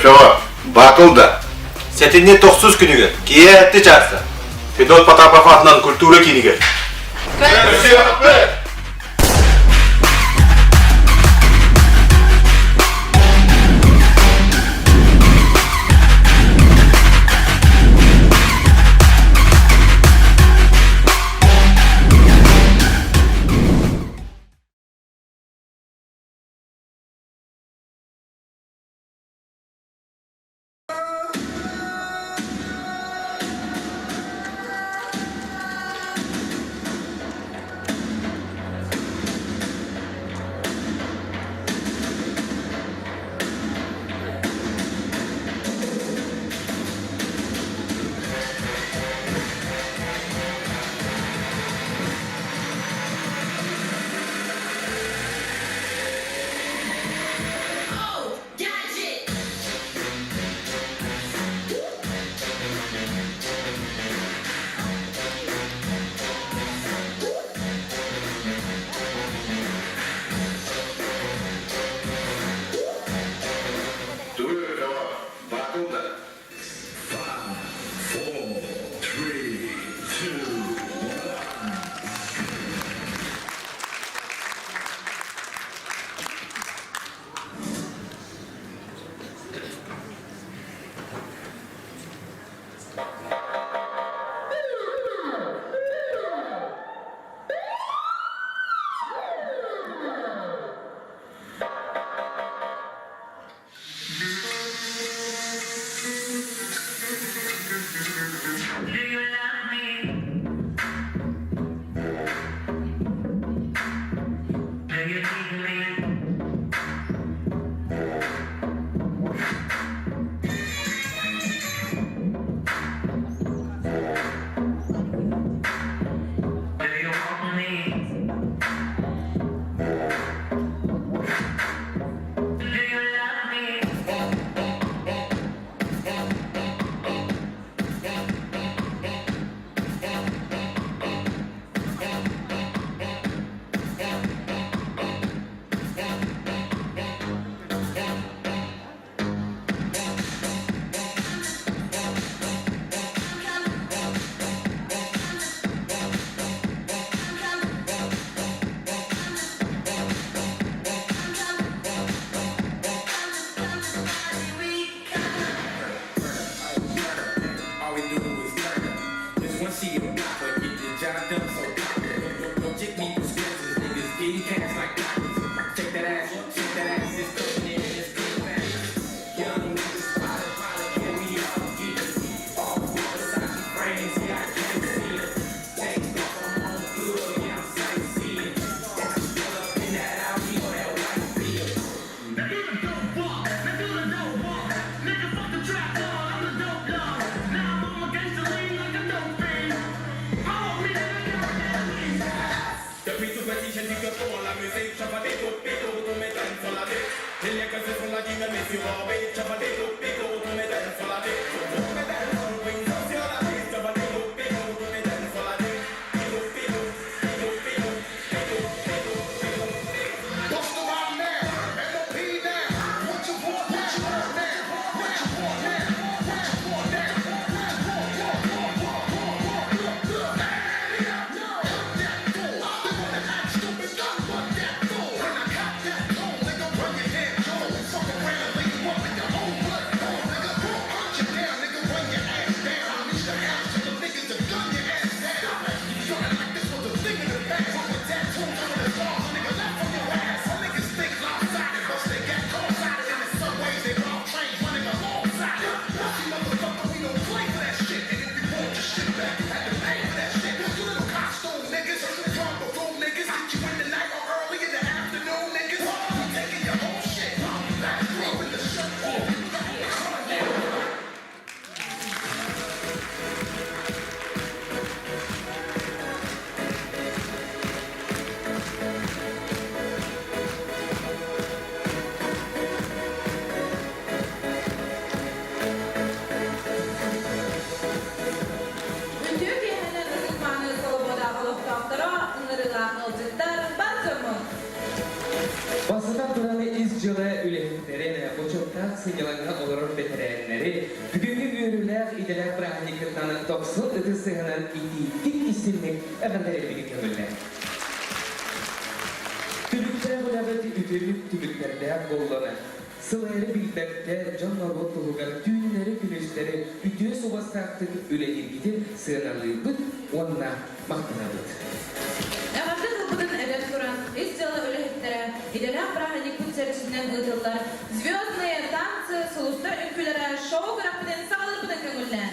Оччоҕо батл да? Сэтинньи тохсус күнүгэр, киэһэтти чааста, Федот Потапов аатынан культура киинигэр. Көрсүөхпүт! Тугу өрөҕө батл да? Five, four, three, two, one. Do you love me? Do you need me? Do you want me? Do you love me? All we do is murder. This one she a blocker, get the job done so proper. Don't, don't kick me with scratches, niggas getting cash like doctors. Take that ass, shake that ass, it's coming in, it's coming fast. Young niggas, pilot, pilot, yeah, we all get it. All four Versace frames, yeah, I can't see it. Take off, I'm on good, yeah, I'm sightseeing. And I'm still up in that Audi or that white field. Now do the dope walk, now do the dope walk. Nigga, fuck the trap law, I'm the dope dog. Now I'm on my gangster lean like a dope fiend. I want me to Depuis tout petit, j'ai dit que pour la musique, j'avais des coups de tous mes thèmes sur la tête. Il y a que ce son là qui me met sur orbite. J'avais des coups de tous mes thèmes sur la tête. Tous mes thèmes sur la tête. J'avais des coups de tous mes thèmes sur la tête. Busta Rhymes now, MOP now. What you want now? What you want now? What you want now? What you want? Want, want, want, want, want. Look, look. Hey, that fool. They wanna act stupid, gun, but that fool. When I cop that pole, nigga, run your damn jaw. Fuck around and lay you up in your own blood. Hole, nigga, hunt you down, nigga, run your ass down. Unleash the hounds to the niggas to gun your ass down. Something like this was a thing in the past. With tattoos on the scars, nigga, left on your ass. Some niggas think lopsided, but they got cross-sided in the subways. They rob trains running alongside it. Pussy motherfucker, we don't play for that shit. And if you want your shit back, you had to pay for that shit. You little costume niggas, romper room niggas, get you in the night or early in the afternoon, niggas. We taking your whole shit. Back row in the shirt off. You got the car now. Үтүө киэһэнэн ытык-мааны Солобуодаах олохтоохторо, ыҥырыылаах ыалдьыттар, бар дьоммут! Бастатан туран ис дьыала үлэһиттэрин, бочуоттаах сынньалаҥҥа олорор бэтэрээннэри бүгүҥҥү үөрүүлээх идэлээх бырааһынньыккытынан дохсун ытыс сыһынан итиитик истинник эҕэрдэлэрбитин көҥүллээн. Түбүктээх үлэҕит үтүөбүт түбүктэрдээх буоллана, сылайары билбэккэ дьон-норуот туһугар түүннэри-күнүстэри үтүө суобастаахтык үлэлииргитин сыаналыыбыт уонна махтанабыт. Эҕэрдэ тылбытын эбэн туран, ис дьыала үлэһиттэрэ идэлээх бырааһынньыкпыт чэрчитинэн ыытыллар «Звездные танцы» сулустар үҥкүүлэрэ шоу күрэхпитин саҕалыырбытын көҥүллээн.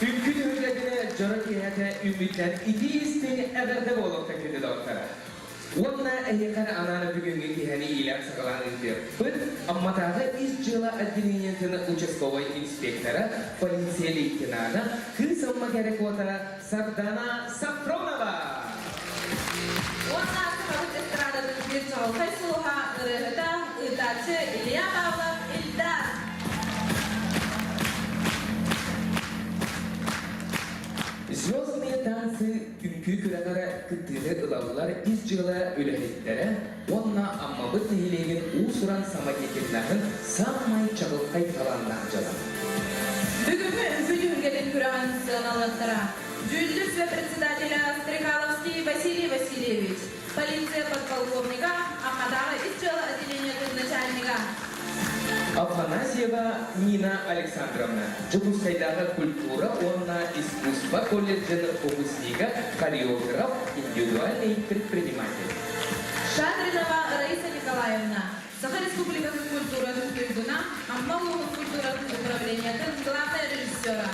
Үҥкүү түһүлгэтинэ дьоро киэһэтэ үүммүттэн итии-истиҥ эҕэрдэ буолуохта күндү доҕоттор. Уонна эһиэхэ анаан бүгүҥҥү киэһэни иилээн-саҕалаан ыытыахпыт Амматааҕы ис дьыала отделениетын участковай инспектора, полиция лейтенана, Кыыс Амма кэрэ куота Сардана Сафронова! Уонна сахабыт эстрадатын биир чаҕылхай сулуһа, ырыаһыта, ыытааччы Илья Павлов Ильдар! Звездные танцы үҥкүү күрэҕэр кыттыыны ылаллар ис дьыала үлэһиттэрэ уонна Аммабыт нэһилиэгин уус-уран самодеятельноһын саамай чаҕылхай талааннаах дьоно. Бүгүҥҥү үҥкүү түһүлгэтин күрэҕин сыаналыахтара Дьүүллүүр сүбэ председателя Стрекаловский Василий Васильевич, полиция подполковнига, Амматааҕы ис дьыала отделениетын начальнига. Афанасьева Нина Александровна, Дьокуускайдааҕы культура уонна искусство колледжын выпускнига, хореограф, индивидуальный предприниматель. Шадринова Раиса Николаевна, Саха Республикатын культуратын туйгуна, Амма улууһун культуратын управлениетын главнай режиссера.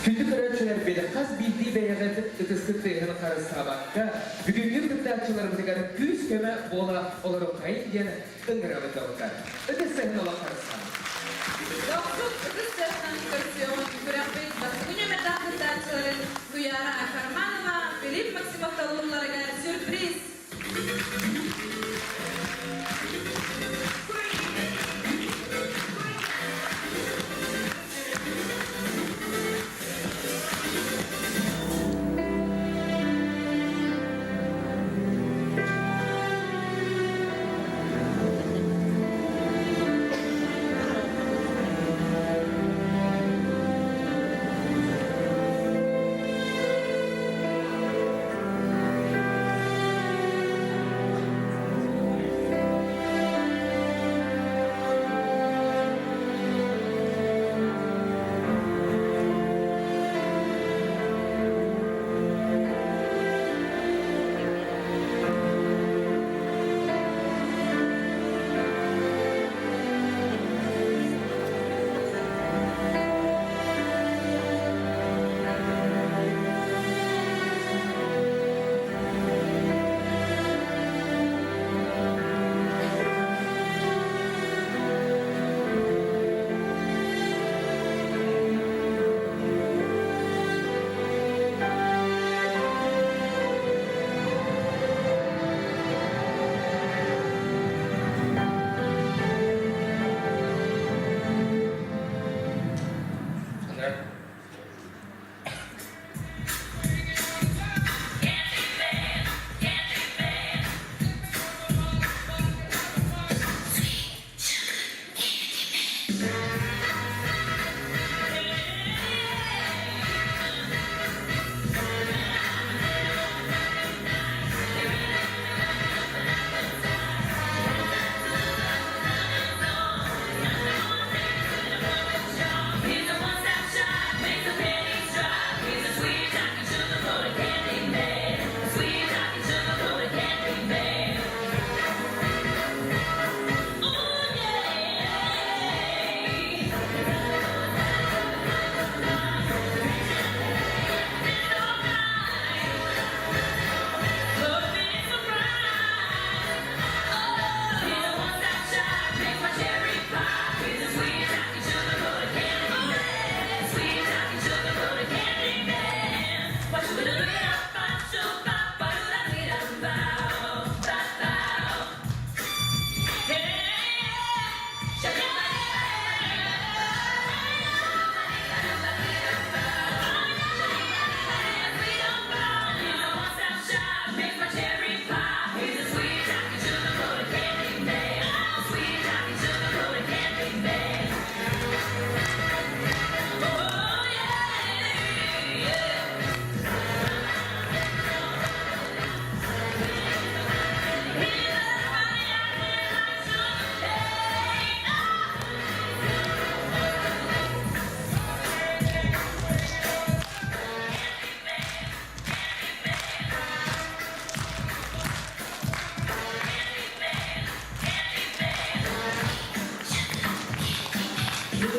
Күндү көрөөччүлэрбит, хас биирдии бэйэҕит ытыскыт тыаһын харыстаабакка, бүгүҥҥү кыттааччыларбытыгар күүс-көмө буола олоруоххайын диэн ыҥырабыт доҕоттор. Ытыс тыаһын олох харыстаан. Дохсун ытыс тыаһынан көрсүөҕүн күрэхпит бастакы нүөмэрдээх кыттааччыларын Туяра Карманова, Филипп Максимов талылларыгар сюрприз!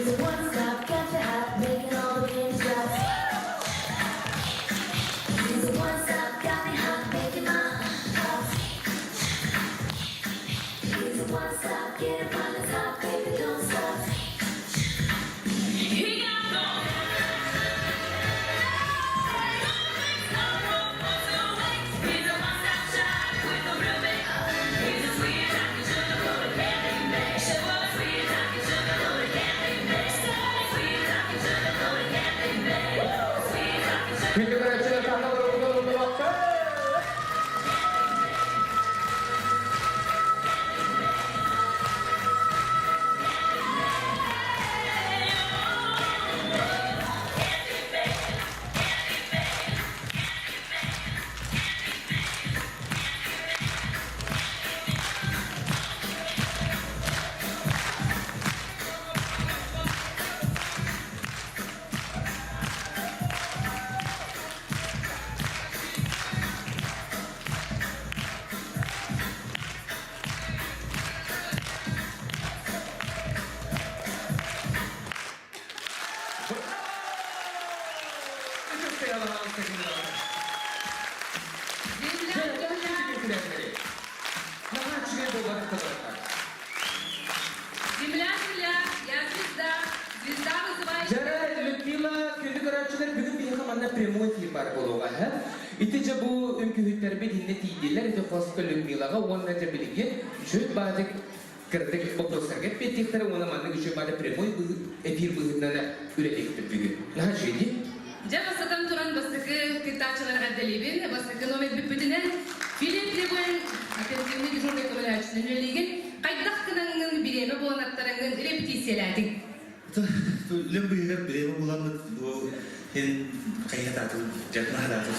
He's a one stop, got you hot, making all the pennies drop. He's a one stop, got me hot, making my pop. He's a one stop, get him on the top, baby, don't stop. He got no He's a one-stop shop with a real big. He's a sweet talking sugar coated candy man. Sweet talking sugar coated candy man. Sweet talking sugar coated candy man. Sweet talking sugar. Күндү көрөөччүлэр сахалар. Земля, земля, земля, земля, я звезда, звезда вызывает... Дьэ, Людмила, күндү көрөөччүлэр, бүгүн биһиэхэ манна прямой эфир баар буолуоҕа. Ити дьэ бу үҥкүүһүттэрбит иннэ тиийдилэр, ити хоско Людмилаҕа уонна дьэ билигин үчүгэй баадык кырдык вопростарга эппиэттиэхтэрэ уонна маннык үчүгэй баады прямой эфир быһыытынан үлэлиэхпит бүгүн. Наһаа үчүгэй дии. Дьэ, бастатан туран бастакы кыттааччыларга эҕэрдэлиибин. Бастакы номер бүппүтүнэн Филипп Левин оперативный дежурный көмөлөһөөччүнэн үлэлиигин. Хайдах гынаҥҥын бириэмэ буолан аттарыҥҥын репетициялээтиҥ? Үлэм быыһыгар бириэмэ буламмыт бу эн хайыһатаатым, дьарынаһатаатым.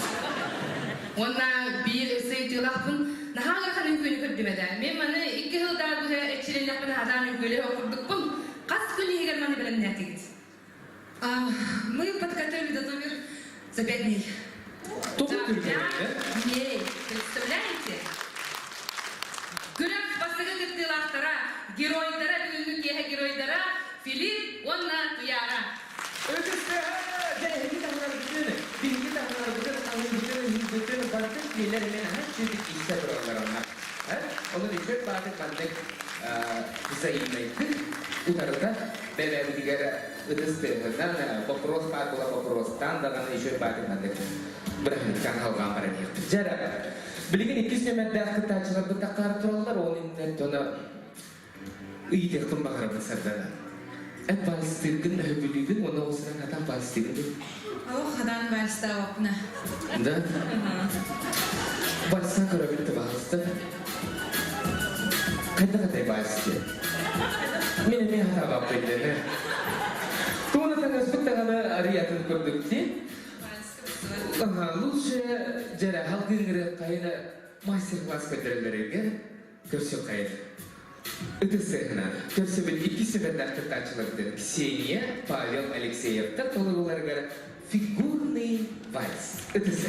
Уонна биир сыйтыылаахпын наһаа ыарахан үҥкүүнү көрдүм этэ. Мен маны 2 сылдаа быһа эччилэннэхпин хатаан үҥкүүлэһэ курдукпун. Хас күн иһигэр маны бэлэмнээтигит? Мы подготовили этот номер за 5 дней. Тоҕо За түргэн, 5 дней. Представляете? Күрэх бастакы кыттыылаахтара, геройдара, бүгүҥҥү киэһэ геройдара Филипп уонна Туяра. Өтүстэһэ, эһиги таһынарбытын, биһиги таһынарбытын, аһыыбытын, ыһыыбытын, барытын кинилэр эмиэ наһаа үчүгэйдик истэ тураллар. Онон үчүгэй бааты маннык взаимнайдык утарыта бэбэбитигэр ытыс тыаһынан вопрос баар була вопростаан даҕаны үчүгэй бааты маннык бырахыттан халҕаан баран иһиэхпит. Дьэ, билигин иккис нүөмэрдээх кыттааччыларбыт таххаар тураллар, ол иннинэ тоно ыйытыахпын баҕарабын Сардана. Эн вальстыыргын өһөбүлүүгүн уонна ол сыран хатан вальстыыргын Ох, хадан вальстаабаппына. Да? Вальса көрөбүт да баҕаста. Хайдах этэй вальс диэн? Мин эмиэ хатаабаппын диэн. Тугуна таҥаспыт даҕаны арыйатын көрдүк дии. Ага, лучше дьэрэ халгыҥыры хайына мастер-класс көрдөрөллөрүгэр көрсө хайын. Ытыс көрсөбүт икки сүбэрдээх кыттааччыларбытын Ксения, Павел Алексеевтар толорууларыгар фигурный вальс. Ытыс.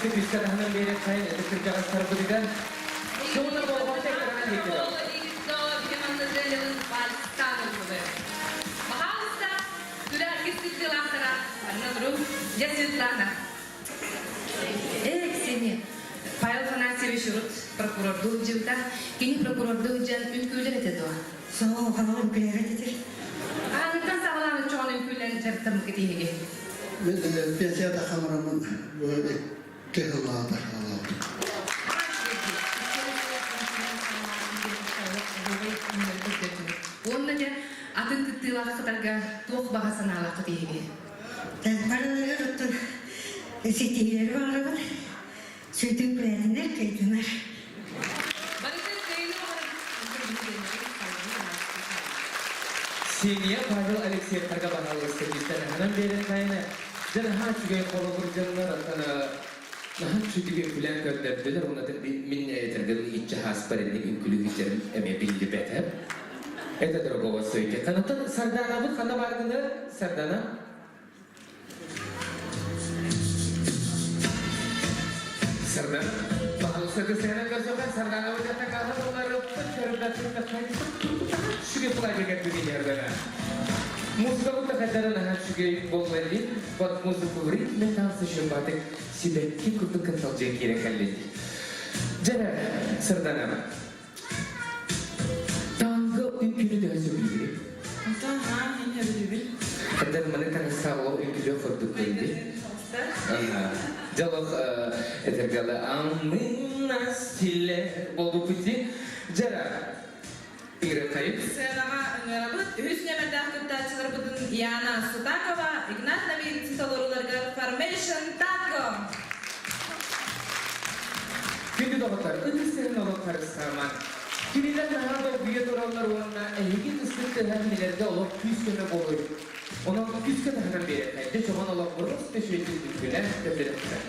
Паһалыста күүскэ таһынан биэрэр сайын ытык кырдьаҕастарбытыгар Дьоно болҕомто экран диэки. Пожалуйста, күрэрги сыттылаахтара, анна Я Светлана. Эй, Ксения, Павел Афанасьевич урут прокурордуу дьылта, кини прокурордуу дьан үҥкүүлэр этэ дуо? Соҕо ханаҕа үҥкүүлээбэт этэр. Аныттан саҕалаан оччоҕон үҥкүүлэн дьарыктаммыккыт иһиги. Мен пенсияда хамарамын кыһылаата хаалаабыт. Уонна дьэ атын кыттыылаах кытарга туох баҕа санаалааххыт иһиги? Барыларыгар оттон ситиһиилэри баҕарабын. Сүтүк күлээтинэр, кыйдынар. Барытын кыайыны Семья Павел Алексеевтарга баһаалыста кииртэн биэрэн сайыны дьэ наһаа үчүгэй холобур дьоннор оттон наһаа үчүгэй күлэн көрдөрдүлэр уонна мин этэргин иччэ хааспар инник үҥкүлүү эмиэ биллибэтэ. Это дорогого стоит. Канаттан Сарданабыт ханна бааргыны Сардана? Сардана. Пожалуйста, кысыһынан көрсөхөн Сарданабыт ятакаһын оларыппыт Шүге платье бүгін ярдана. Музыка будто хадара наһаа үчүгэй буолла под музыку в ритме танца щербатык сибэкки курдук кынталдьыйан киирэн кэллин. Дьэ, Сардана, танго үҥкүүнү төһө сөбүлүүрүй? Ага, мен сөбүлүүбүн. Хаддар маны таҥастаах олох үҥкүүлүөх курдук көрдү. Дьолох этэргалы аммын стиле болбупути. Жара, Ыҥырыкайык. Сыанаҕа ыҥырабыт үһүс нүөмэрдээх кыттааччыларбытын Яна Сутакова, Игнат Новинцин толорууларыгар Formation Tango! Күндү доҕоттор, ытыс сирин олох харыстааман. Кинилэр наһаа долгуйа тураллар уонна эһиги ытыскыт тыаһа кинилэргэ олох күүс-көмө буолуй. Онон күүскэ таһынан биэрэххэ, дьэ чоҕон олох просто үчүгэйдик үҥкүлээн көрдөрүөхтэрэ.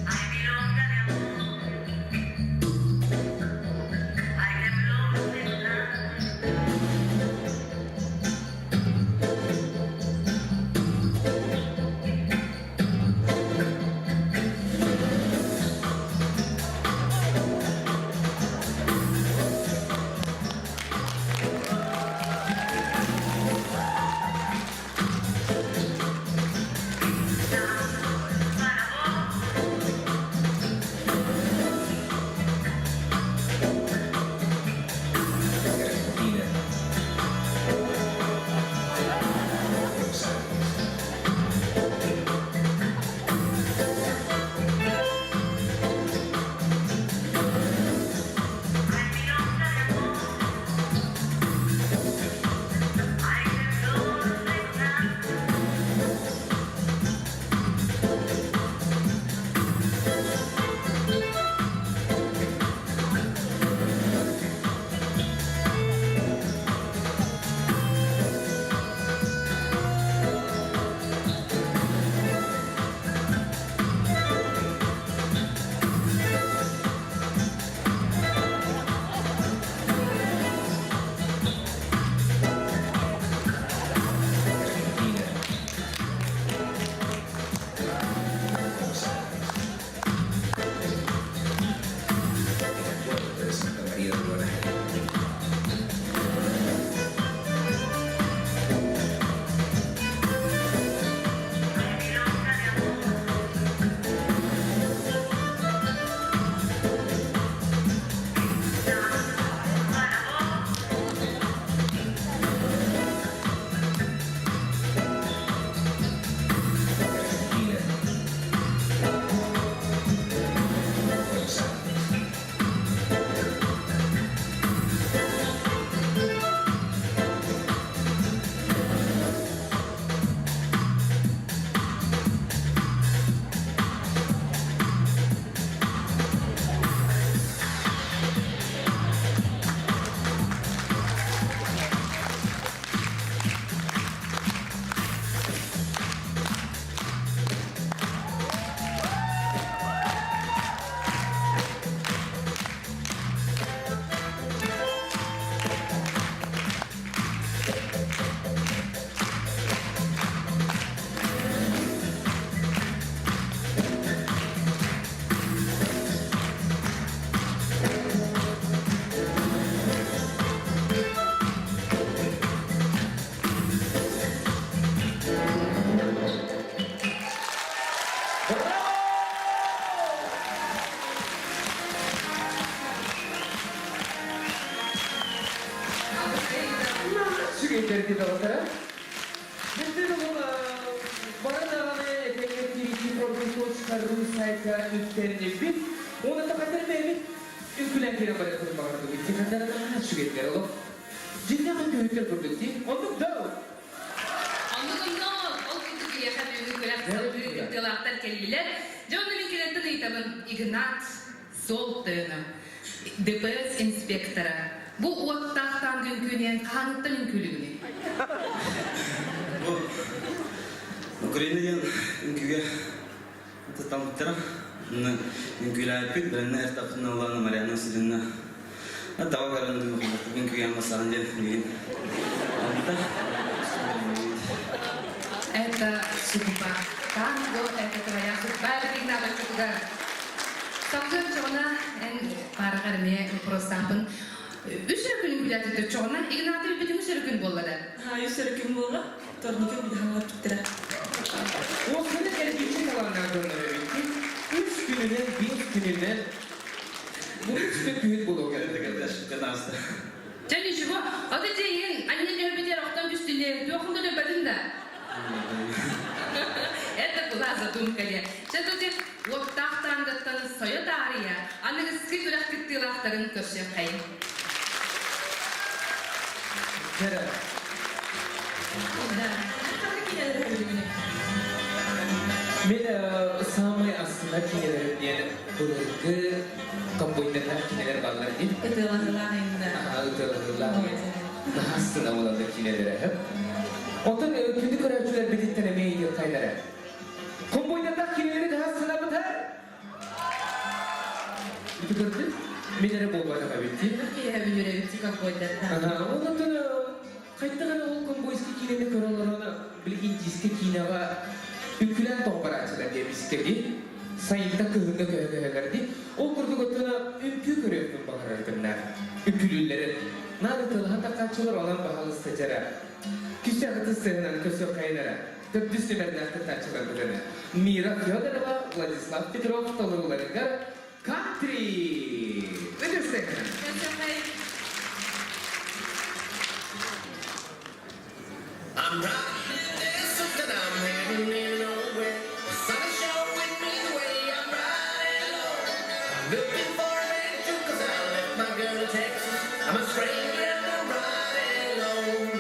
Ay, milonga de amor, ay, temblor de luna. үһүккэ үктэннибит. Уонна тахатар бэйэбит үҥкүүлээн киирэн барыахпытын баҕардыбыт. Тихатара наһаа үчүгэйдэр олох. Дьиҥнээх үҥкүүһүттэр курдук дии. Оннук да. Оннук онно ол курдук биһиэхэ бүгүҥҥү күрэх салгыы кыттыылаахтар кэллилэр. Дьэ онно мин кинилэртэн ыйытабын. Игнат Суол тыына, ДПС инспектора, бу уоттаах танго үҥкүүнүн хаһааҥҥыттан үҥкүүлүгүнүй? Бу Украина диэн үҥкүүгэ тутаммыттара. Үҥкүүлээппит, бэлэмнэ эртаппытын ыллаан Марианна Васильевна таба көрөн үҥкүүгэ басаан диэн миигин алта. Это судьба. Танго – это твоя судьба. Игнатовичуга. Салгыы оччоҕуна эн паараҕар эмиэ вопростаахпын. Үс эрэ күн үҥкүүлээтэ оччоҕуна Игнатов бүтүн үс эрэ күн буолла да? Үс эрэ күн буолла. Торникын билиһэн бүттэрэ. Уопсайынан эргиччи талааннаах дьоннор эбиккит. Үс күнүнэн, биэс күнүнэн бу үс күн күһүн буолуо кэллэ. Чэ ничего, вот эти иһин анньан түһэрбитигэр охтон түстүлэр, туохун да өлбөтүн да. Это была задумка диye. Чэ тут уоттаах таангаттан сойо таарыйа, аныгыскы күрэх кыттыылаахтарын көрсүөххэйин. Дьэрэ. Да. Мен самый астына кинилерим диэн былыргы комбайнердар кинилер баллар диэн. Ытыалаһылаах инна. Ытыалаһылаах. Наһастына болалар кинилere. Онтон күндү көрөөччүлэр бититтен эмиэ ыйытыаххайдара. Комбайнердар кинилери наһастына бытар. Ити көрдүн? Мен эрэ буолбатах эбит дии. Киһи бүлүрэбит комбайнердар. Онтон хайдах эрэ ол комбойский киинэни көрө олорон билигин индийскэй киинэҕэ үҥкүүлээн тоҕо барааччылар диэбискэ дии. Сайынта кыһыҥҥа көһө-көһөлөр дии. Ол курдук оттон үҥкүү көрүөхпүн баҕарар этим. Үҥкүүлүүллэрин. Наада тылаһан таххааччылар онон баһалыста дьара. Күстэҕити сыһынан көсүөххэйин эрэ. Төрдүс нүмердээх кыттааччыларбытын Мира Федорова, Владислав Петров толорууларыгар Кантри! Өтөстэһинэн. I'm riding in this and I'm heading in nowhere. The sun is showing me the way. I'm riding alone. I'm looking for adventure 'cause I left my girl in Texas. I'm a stranger and I'm riding alone.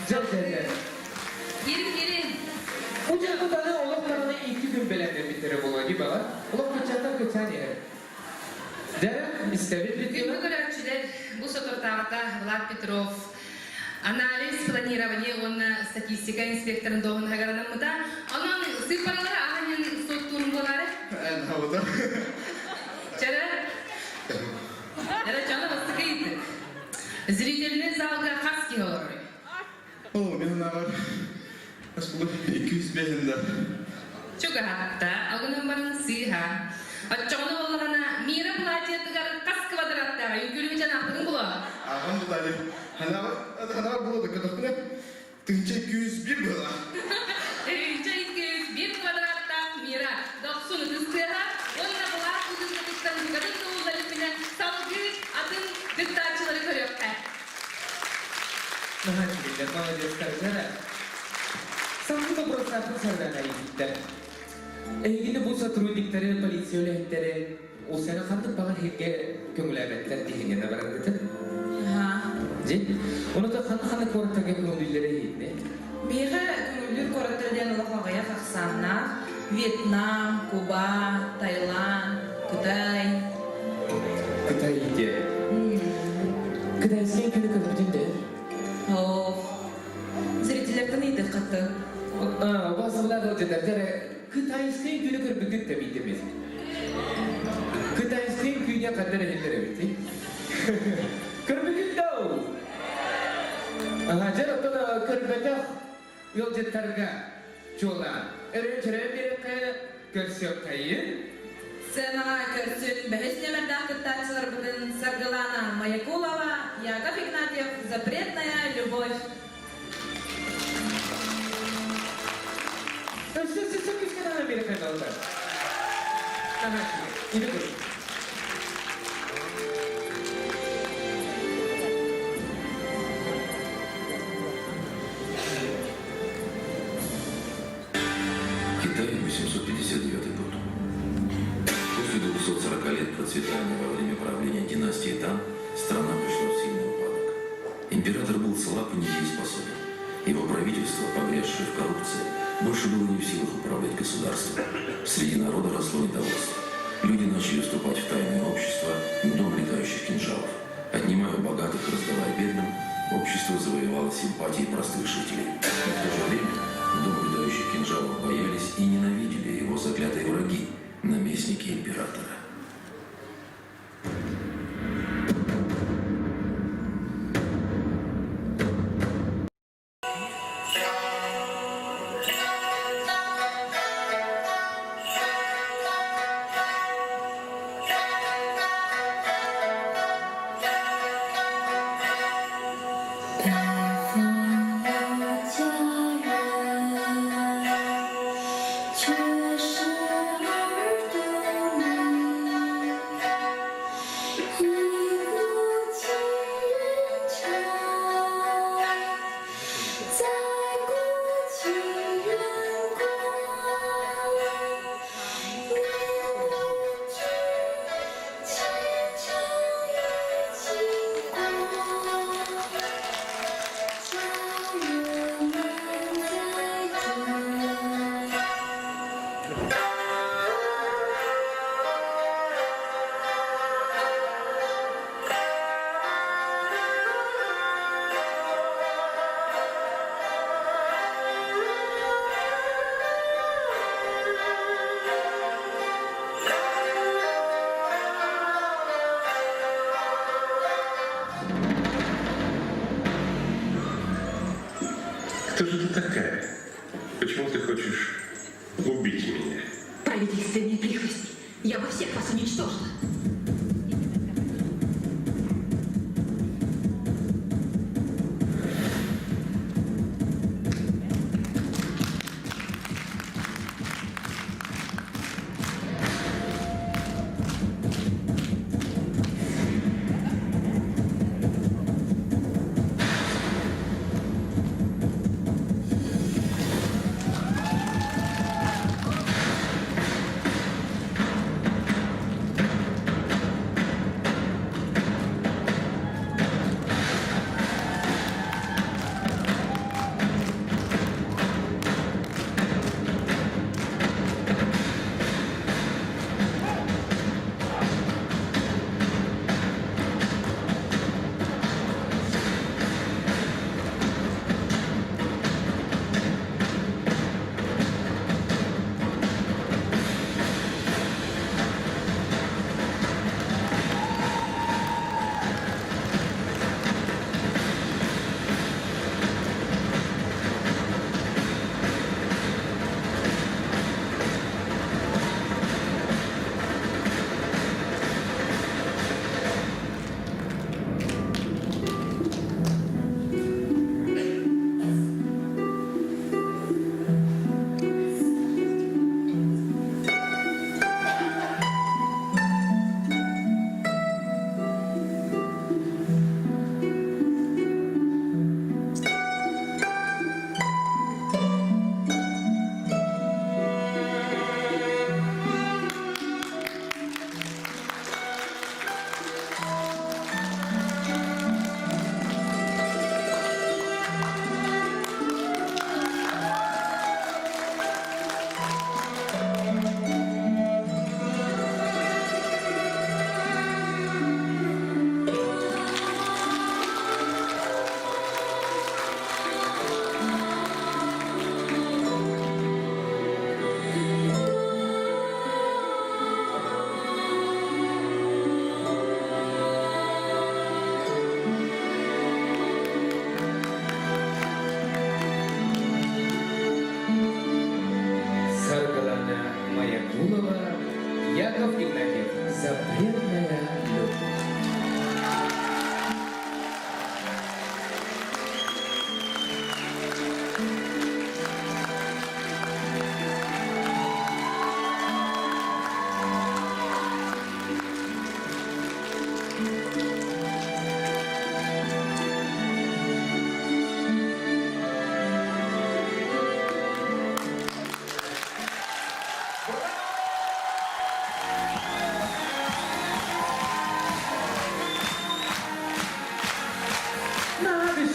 Дьыл кэллэ. Киирин, киирин. Бу дьыл олох даҕаны икки күн бэлэмнэммиттэрэ буолуо дии баҕар. Олох кыччаттан кыччаан иһэр. Дьэ, истэбит Күндү көрөөччүлэр, бу соторутааҕыта Влад Петров анализ, планирование уонна статистика инспекторын дуоһунаһыгар анаммыта. Онон сыыппаралары аһанньын суоттуурум буолаары. Эн Чара, Эрэ дьоно бастакы ыйытык. Зрительный залга хас киһи олорор? О, мен анаҕар аспылы 205 да. Чугаһатта, огунан баран сыыһа. Оччоҕуна буоллаҕына, Мира платьетыгар хас квадраттааҕы үҥкүүлүү дьанаахтыгын булуо? Аҕам бутали. Ханаҕар була да көтөхпүнэ тыһыынча 201 была. Тыһыынча 201 квадраттаах Мира дохсун ытыс тыаһа уонна былаах бытыылкатыттан букатын да уулла иликпинэ салгыы атын кыттааччылары көрүөххэ. Наһаа үчүгэйдэр, молодецтар. Дьэ, салгыы боппуруостаахпын сардаана ииттэр. Эһигини бу сотрудниктары, полиция үлэһиттэрэ Усена ханнык баҕар иһиргэ көҥүлээбэттэр диһиҥҥэ бараргытын. Дьи, ону да ханна-ханна куораттарга көҥүлүүллэрэ иһитинэ. Биһиэхэ көҥүллүүр куораттар диэн олох аҕыйах ахсааннаах Вьетнам, Куба, Таиланд, Кытай. Кытай диэн. Кытайскай күнү көрбүтүн да? Ох, зрителлэртэн ыйытыаххаттан. Басылар ыалдьытар Кытайскай күнү көрбүккүт да биитэмит. Кытайскай күнэ ханна иһиллэр эбитий? Көрбүкүт да Дьэ, оттон көрбөтөх ыалдьыттарга чуолаан өрө-чөрө биэрэххэ көрсүөххэйин. Сценаҕа көрсүн бэһис нүөмэрдээх кыттааччыларбытын Саргылана Маякулова, Яков Игнатьев «Запретная любовь». Өссө өссө күүскэ даҕаны биэрэххэ наалдар. Или көр. Китай, 859 год. После 240 лет процветания во время правления династии Тан страна пришла в сильный упадок. Император был слаб и недееспособен. Его правительство, погрязшее в коррупции, больше было не в силах управлять государством. Среди народа росло недовольство. Люди начали вступать в тайное общество, дом летающих кинжалов. Отнимая у богатых и раздавая бедным, общество завоевало симпатии простых жителей. Но в то же время дом летающих кинжалов боялись и ненавидели его заклятые враги, наместники императора. 北方有佳人，却是儿独美。一顾倾人长，再顾情人归。你不知情长已经过，佳人难再追。 Кто же ты такая? Почему ты хочешь убить меня? Правительственные прихвостни. Я бы всех вас уничтожила.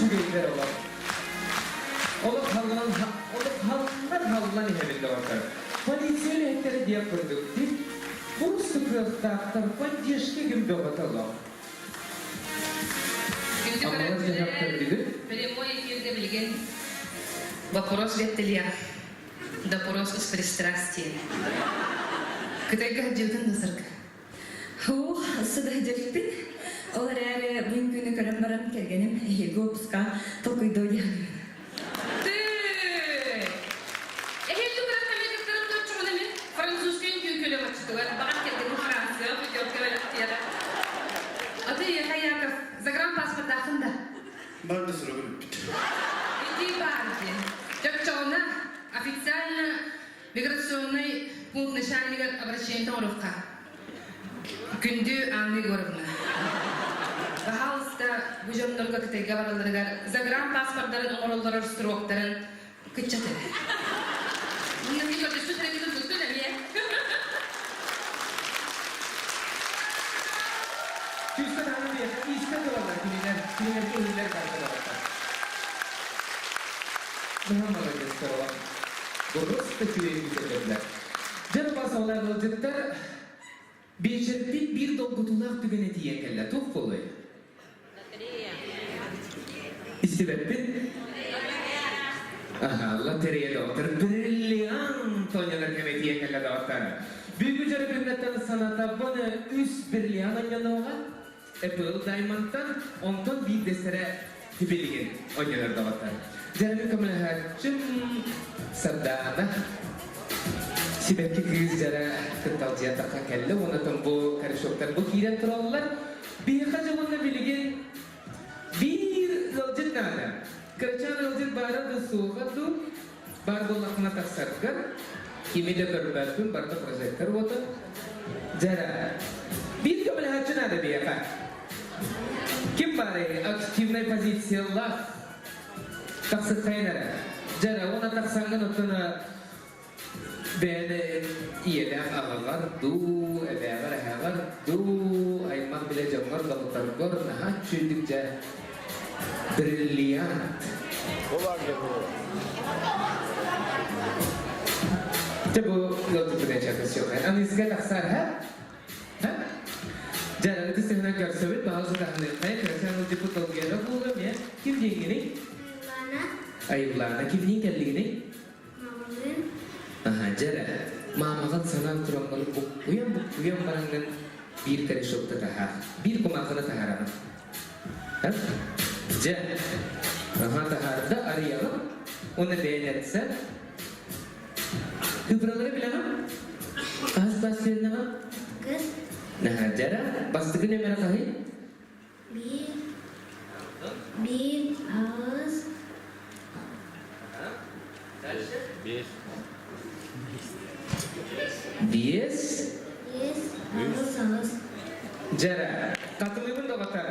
үчүгэйдэр олох. Олох халлан олох халлан халлан иһэбин доҕоттор. Полиция үлэһиттэрэ диэх курдук дии. Просто кыахтаахтар поддержка ким бөҕөтө олох. Күндү көрөөччүлэр, прямой эфиргэ билигин вопрос бэртэлиэх. Допрос с пристрастием. Кытайга сылдьыбытын да сырга. Ух, сыдаһдьалыкпын. Ол эрээри бу күнү көрөн баран кэргэним эһиги выпуска толкуйдуо диэн. Ты! Эһиги күрэхтэһии кыттарым доччугуна мин французскай үҥкүү оччутугар баҕар кэргэним Франция путевка бэлэхтиэҕэ. А ты, Яков, загранпаспордааххын да? Бар да суругун бүппүт. Ити баар диэн. Чоччоҕуна официально миграционный пункт начальнигар обращение оҥоруохха. Күндү Анна Егоровна, баһаалыста бу дьоннорго Кытайга баралларыгар загранпаспордарын оҥороллорор сроктарын кыччат эрэ. Мин көрдөспүт эрэ туттун эмиэ. Күүскэ таһынан биэхэ иискэ тураллар кинилэр, кинилэргэ иһиллэр барыта барыта. Наһаа маладьыастар олох. Просто үчүгэй бүтэллэр. Дьэ, бас олар ыалдьыттар биэчэрбит биир долгутуулаах түгэнэ тиийэн кэллэ. Туох буолуой? Истибэппин? Аха, лотерея доҕоттор. Бриллиант оонньонор кэмэ тиийэн кэллэ доҕоттор. Бүгүҥҥү дьарыгыргаттан санатабын үс бриллиант оонньонуоҕа. Apple Diamondтан, онтон биирдэстэрэ тибилигин оонньонор доҕоттор. Дьарыгы көмөлөһөөччүм Сардаана сибэкки кыыс дьара кытталдьыйан тахсан кэллэ уонна бу корешоктар бу киирэн тураллар. Биһиэхэ дьэ уонна билигин биир ыалдьыт наада. Кырачаан ыалдьыт баара да суоҕа дуу, баар буоллаххына тахсаргар, кими да көрбөппүн, барыта прожектор уота. Дьара, биир көмөлөһөөччү наада биһиэхэ. Ким баарый активнай позициялаах тахсыххайын эрэ. Дьара, уонна тахсаҥҥын оттон бэйэни ийэлээх аҕаҕар дуу, эбээҕэр эһээҕэр дуу, аймах билэ дьоҥҥор, доҕотторгор наһаа үчүгэйдик дьэ бриллиант. Дьэ бу ыалдьыппын эчэкэ Анисга тахсар һэ? Һэ? Дьэ, ытыс тыһынан көрсөбүт, баҕа сытаһыныаххай, кырачаан ыалдьыппыт долгуйара буолуо эмиэ. Ким диэҥҥиний? Айыллаана. Айыллаана кимниин кэллигиний? Мамалыын. Аһа, дьэ эрэ, маамаҕын санаан тураммын буккуйан-буккуйан бараҥҥын биир корешокта таһаар, биир кумаахыны таһаараҕын. Һэ? Дьэ, аһа таһаарда, арыйаҕын уонна бэйэн этсэн. Цифралары билэҕин? Хаһыс класс үөрэнэҕин? Кыз. Наһаа дьэ эрэ, бастакы нөмэрэ хаһый? Биир. Биир, аҕыс. Биэс. Биэс? Биэс, аҕыс, аҕыс. Дьэрэ, хатылыыбын доҕоттор.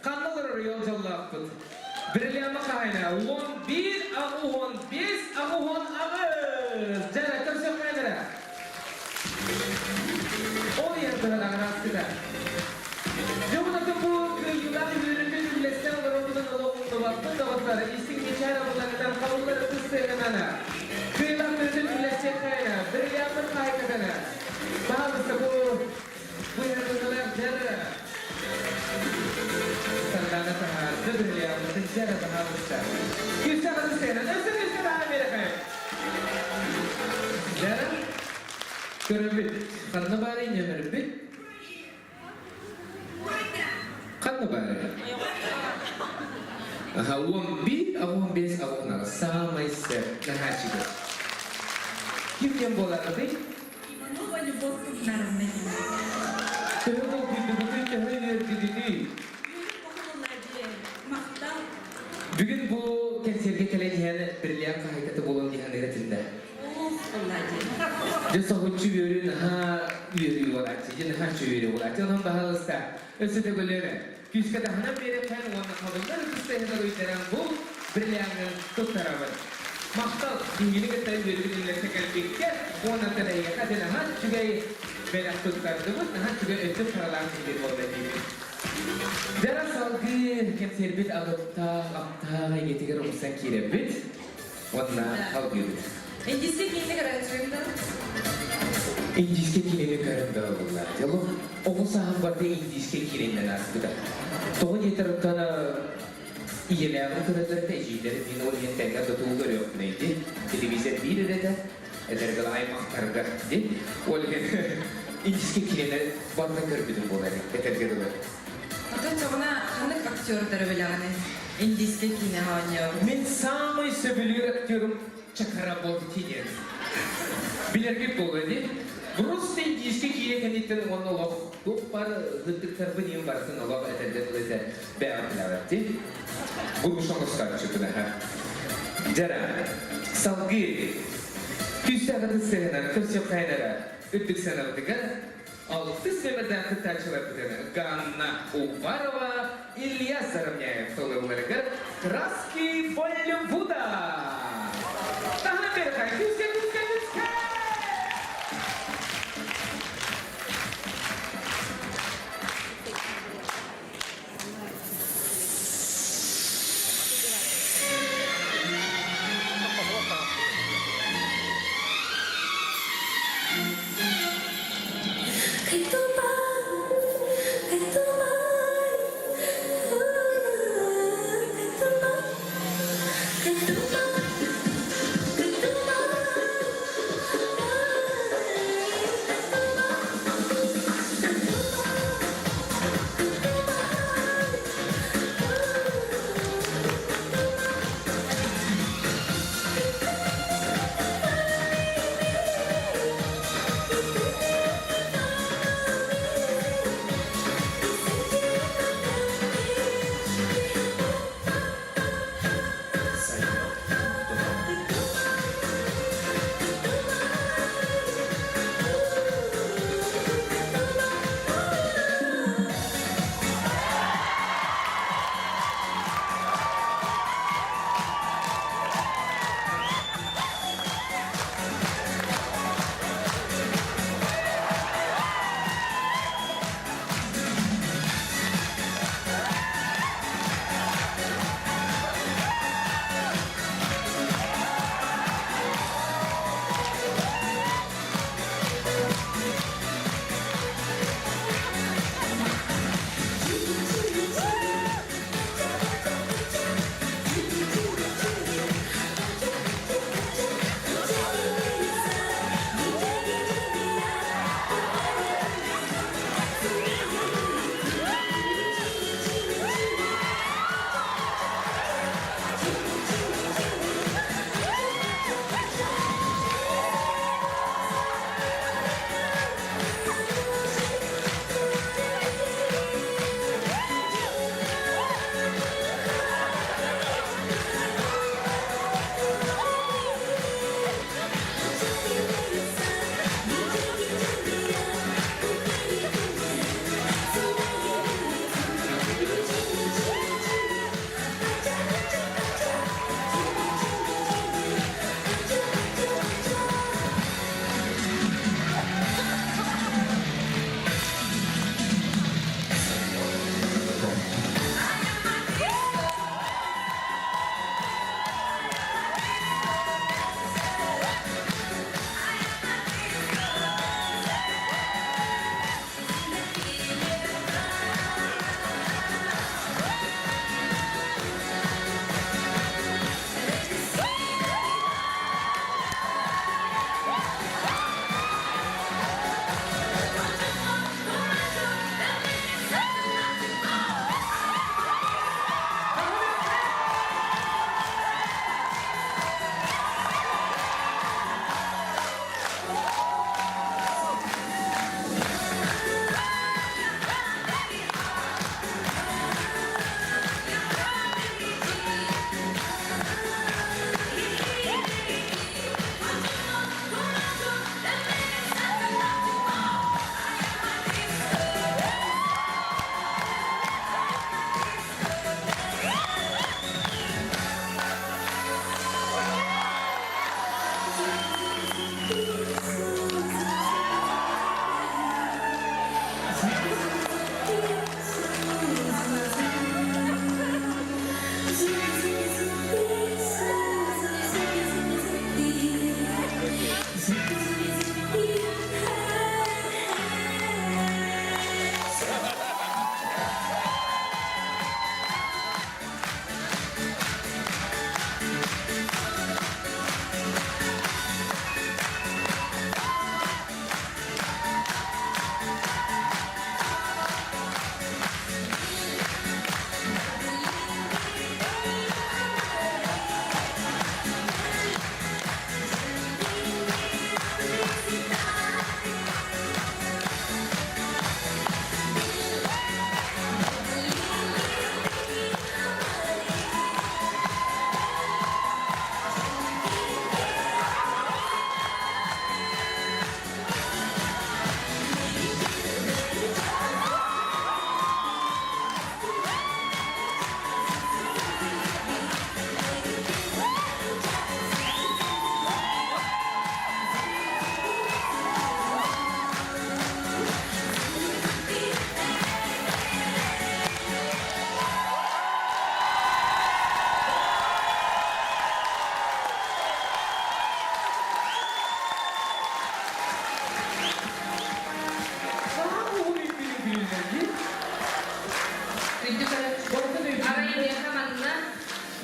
Ханна олорор ыал дьоллоохпут? Бриллиама хаһайына 11 85 88. Дьэрэ, көрсөххө эрэ. Ол иһэн туран аҕыраастыга. Дьэ бу кыайыылаах үөрүүнү үллэстэн олоробутун олох умнубаппыт доҕоттор, истиҥ мичээр абылаҥынан хабыллар ытыс сыаҥанана. Кыайыылаах үөрүүнү үллэстиэххэйинэ, бриллиантын хаайкатана. Баһаалыста бу бу иһэн дьэрэ. Сардаана таһаарда бриллиантын дьэрэ баһаалыста. Күүстээх ытыс сыанан, өссө күүскэ таһаар биэрэхэ. Дьэрэ. Көрөбүт. Ханна баарый нөмөрбүт? Ханна баарый? Аха, 11, 15, 16. Саамай сөп. Наһааччыгы. Ким диэн буоларый? Иванова Любовь Кузьминовна. Төһө долгуйдугутуй, төһө үөрдүгүтүй? Махтал. Бүгүн бу кэнсиэргэ кэлэн иһэн бриллиант хаһайката буолан иһэн этиннэ. Дьэ соһуччу үөрүү наһаа үөрүү буолааччы, дьэ наһаа үчүгэй үөрүү буолааччы. Онон баһаалыста өссө төгүлүөрэ. Күүскэ таһынан биэрэххин уонна хабыллар ытыста иһин ыруйдаран бу бриллиаҥҥын туттарабын. Махтал, биһигини кытта үөрүүгүн үллэстэ кэлбиккэ уонна эйиэхэ дьэ наһаа үчүгэй бэлэх туттардыбыт, наһаа үчүгэй өттүк харалаах киһи буолла диибин. Дьэ салгыы кэнсиэр кэнсиэрбит алыптаах, аптаах эйгэтигэр умсан киирэбит уонна алгыыбыт. Индийскэй киинэ көрөөччүгүн да? Индийскэй киинэни көрөн да ылла. Дьолу оҕо сааһым барыта индийскэй киинэннэн ааспыта. Тоҕо диэтэр оттон ийэлээҕин көрөллөр этэ, эдьиийдэрин мин ол иһин тэҥҥэ тутуу көрүөхпүнэй дии. Телевизор биир эрэ этэ, эдэргэ аймахтарга дии. Ол иһин индийскэй киинэни барыта көрбүтүм буолар этэргэ дылы. Оттон чоҕуна ханнык актердары билэҕиний? Индийскэй киинэҕэ оонньообут. Мин саамай сөбүлүүр актерым Чакраборти диэн. Билэргит буолуо дии. Просто индийскэй киинэ кэнниттэн уонна олох туох баар ытыктарбын иһин барытын олох этэргэ дылы этэ бэйэҕэ билэҕит дии. Груша оҥостооччутун аха. Дьара, салгыы күүстээҕитин сыһынан көрсүөххэйин эрэ үрдүк сыанабытыгар алтыс нүөмэрдээх кыттааччыларбытын Ганна Уварова, Илья Заровняев толорууларыгар «Краски Болливуда». Таһынан берхай, күүскэ, күүскэ, күүскэ!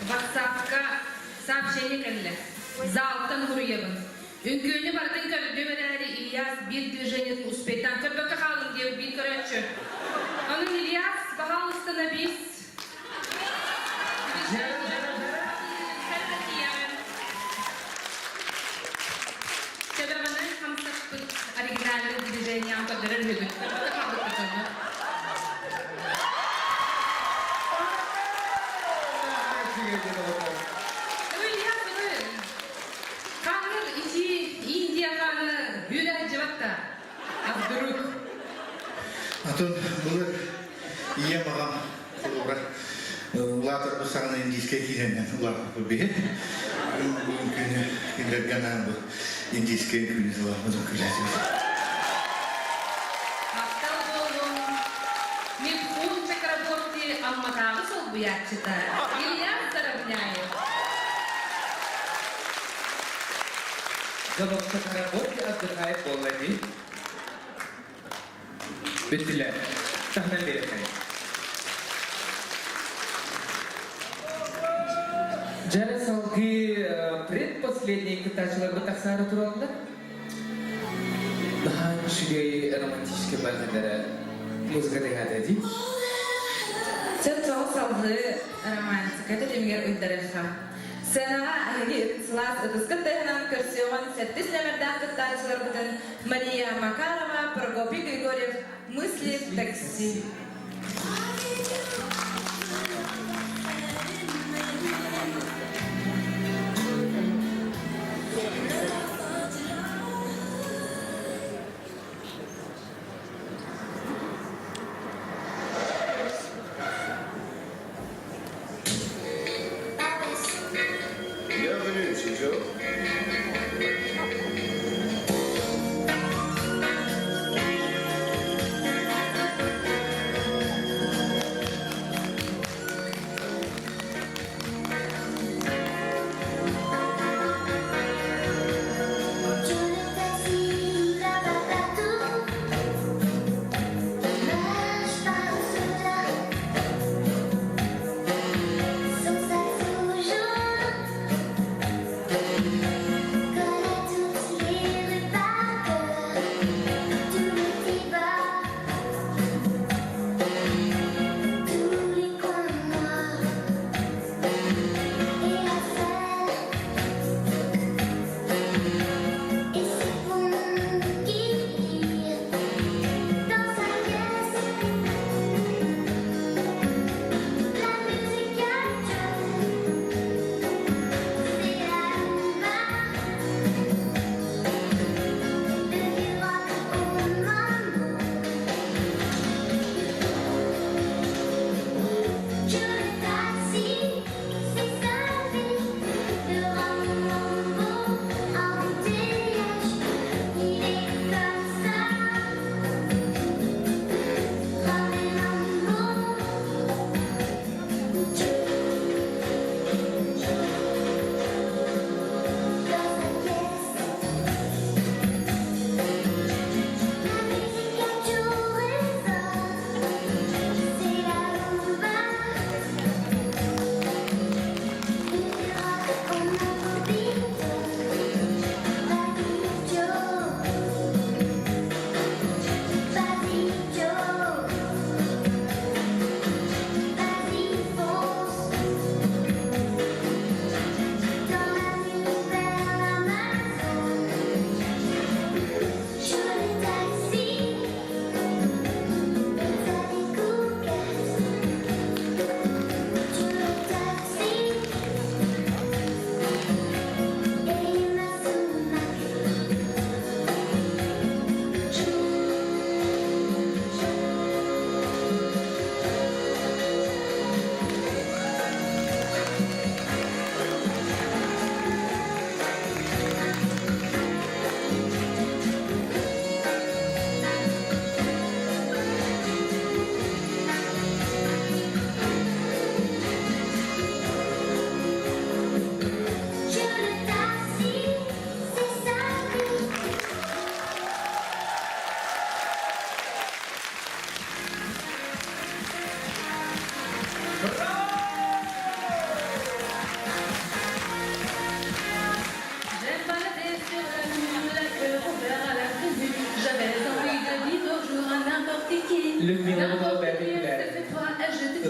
Ватсапка сообщение кэллэ. Залтан уруйабын. Үҥкүүнү барытын көрдүм эрээри Ильяс биир движениетын успейтаан көрбөккө хааллым диэбит биир көрөөччү. Онон Ильяс, пожалуйста, на бис. Төбөҕүнэн хамсаппыт оригинальный движениеҕын көрдөрөр үһүгүн. Көрбөккө хаалбыккыт онно. Ильяс, Ханнык ити Индия хааны бүлэ дьыбатта? А вдруг? Атын былыр ийэм аҕам холобура улаатарбыт саҕана индийскэй киинэнэн улааппыппыт биһи. Бүгүн күнү кинилэргэ анаан бу индийскэй күнү сылааппытын күлээтибит. Махтал буоллун. Митхун Чакраборти Амматааҕы солбуйааччыта Илья Заровняев. Завод Чакраборти отдыхает буолла дии. Бүттүлэр. Таһынан биэрэххэ. Дьэ, салгыы предпоследний кыттааччыларбыт тахсаары тураллар. Наһаа үчүгэй романтическай барҕадара музыка тыаһаата дии. Сөп соҕус салгыы романтика тэтимигэр уйдарыахха. Сценаҕа эһиги сылаас ытыскыт тыаһынан көрсүөҕүн сэттис нүөмэрдээх кыттааччыларбытын Мария Макарова, Прокопий Григорьев «Мысли в такси». Bienvenue, Monsieur Joe.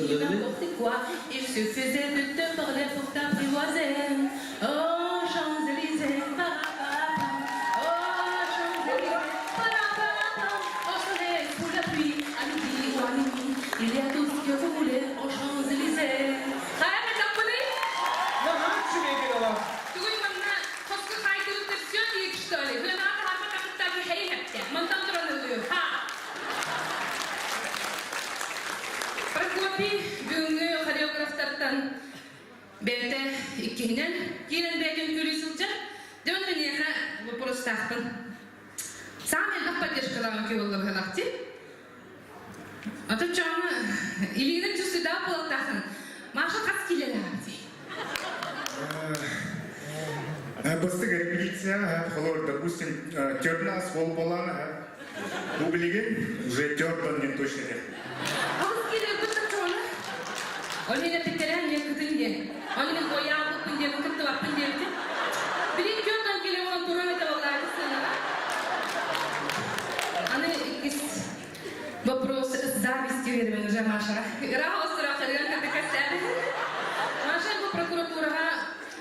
dit n'importe quoi. Il suffisait de te parler pour t'apprivoiser. Oh, Champs-Élysées, parapapam. Oh, Champs-Élysées, parapapam. Au soleil, sous la pluie, à midi ou à minuit, il y a tout ce que vous voulez aux Champs-Élysées. Хайа таппыный? Тугуй манна хоско хайдыбыт все диик, что ли? Гынаата харба такыттар хей хепте. Мантан туран ылыы. Ха! Прокопий бүгүҥҥү хореографтартан бэйэтэ иккиһинэн киирэн бэйэтин күлүү сылдьар. Дьон миэхэ вопростаахпын. Саамай элбэх поддержкалаах үҥкүү буолла быһалаах дии. Атын чоҥҥо илиигинэн чувствуйдаах буолуохтааххын. Маша хас киилэлээҕий? Бастык репетиция, холор, допустим, тернас болболана, бу билигин уже тербан не точно нет. Хас киилэ ылбыттар чоҥону? Ол иһин эппиттэрэ эмиэ кытын диэн. Ол иһин бойаабыппын диэн, кыттыбаппын диэбитим. Билигин 40 кило буолан туран этэ буоллаҕа сыанаҕа. Аны иккис вопрос с завистью диэн уже Машаҕа. Ыраах остураах ырыан кытта кэпсээн. Маша бу прокуратураҕа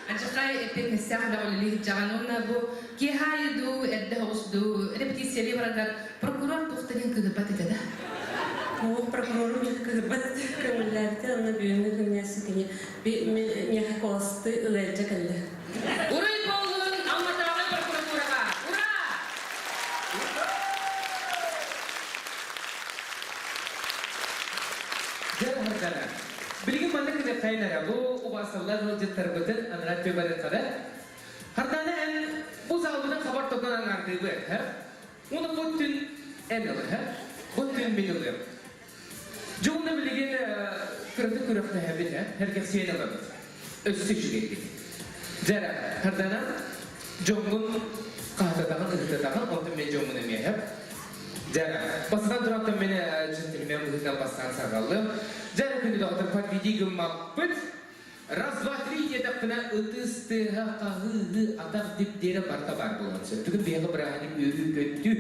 Адьырҕай эппиэтинэстээх үлэҕэ үлэлии сылдьаҕын уонна бу киэһэ аайы дуу, эрдэ соҕус дуу репетициялыы бараргар прокурор туох да диэн кыыһырбат этэ да? Оо, прокурорум кыһырбат этэ, көҥүллээбитэ уонна бүгүҥҥү күҥҥэ кини миэхэ куоластыы ыалдьа кэллэ. Уруй буоллун Алматааҕы прокуратураҕа! Ура! Дьэ, уһурдара. Билигин маннык гыныаххайын эрэ, бу убаасталлаах ыалдьыттарбытын анараа өттүгэр барыахха Хардана эн бу залбытын хабар токон аҥаардыыбыт, һэ? Уонна бу түн эн ылы, һэ? Бу түн мин ылыам. Дьэ уонна билигин кыратык күрэхтэһэбит, һэ? Сэргэхсийэн ылабыт. Өссө үчүгэйдик. Дьэ эрэ, Хардана, дьоҥҥун хаһытатаҕын, ыһытатаҕын, онтон мин дьоммун эмиэ, һэ? Дьэ, бастатан туран мин джентльмен быһыытынан бастаан саҕалыам. Дьэ, күндү доҕоттор, подведи гыммаппыт. Раз, два, три диэтэхпинэ, ытыс тыаһа, хаһыы, атах дип-диэрэ барыта баар буолан сөп. Бүгүн биһиэхэ бырааһынньык үөрүү-көттүү.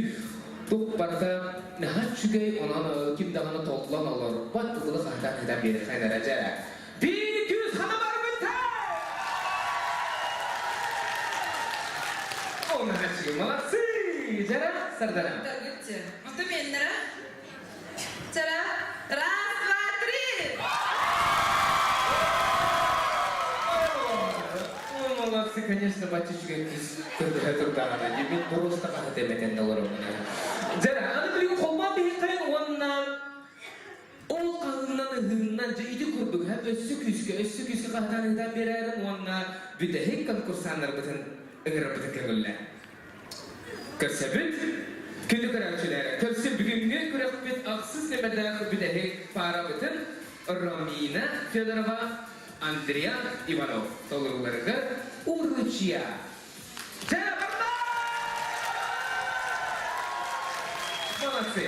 Туох барыта наһаа үчүгэй, онон ким даҕаны толлон олорбот, ыбылы хаһытаан-хаһытаан биэриэххэ эрэ дьэ. Биир күүс хана барбыта! О, наһаа молодцы! Дьэ, Сардана. Онтон меннера. Чара. Раз, два, три! Ой, молодцы, конечно, батюшка кис көрдөһө турдаҕына, мен просто хаһыт эметен олороммун. Дьэ, аны билигин холбоон биһиккайын уонна ол хаһыынан ыһыынан дьэ ити курдук һэ өссө күүскэ, өссө күүскэ хаһытаан ыһытаан биэрээрин уонна бүтэһик конкурсаннарбытын ыҥырарбытын көҥүллээ. Көрсөбүт. Күндү көрөөччүлэр, көрсө бүгүҥҥү күрэхпит ахсыс нөмэрдээх бүтэһик паарабытын Ромина Федорова, Андриан Иванов толорууларыгар Уручья. Дьэ, барда! Молодцы!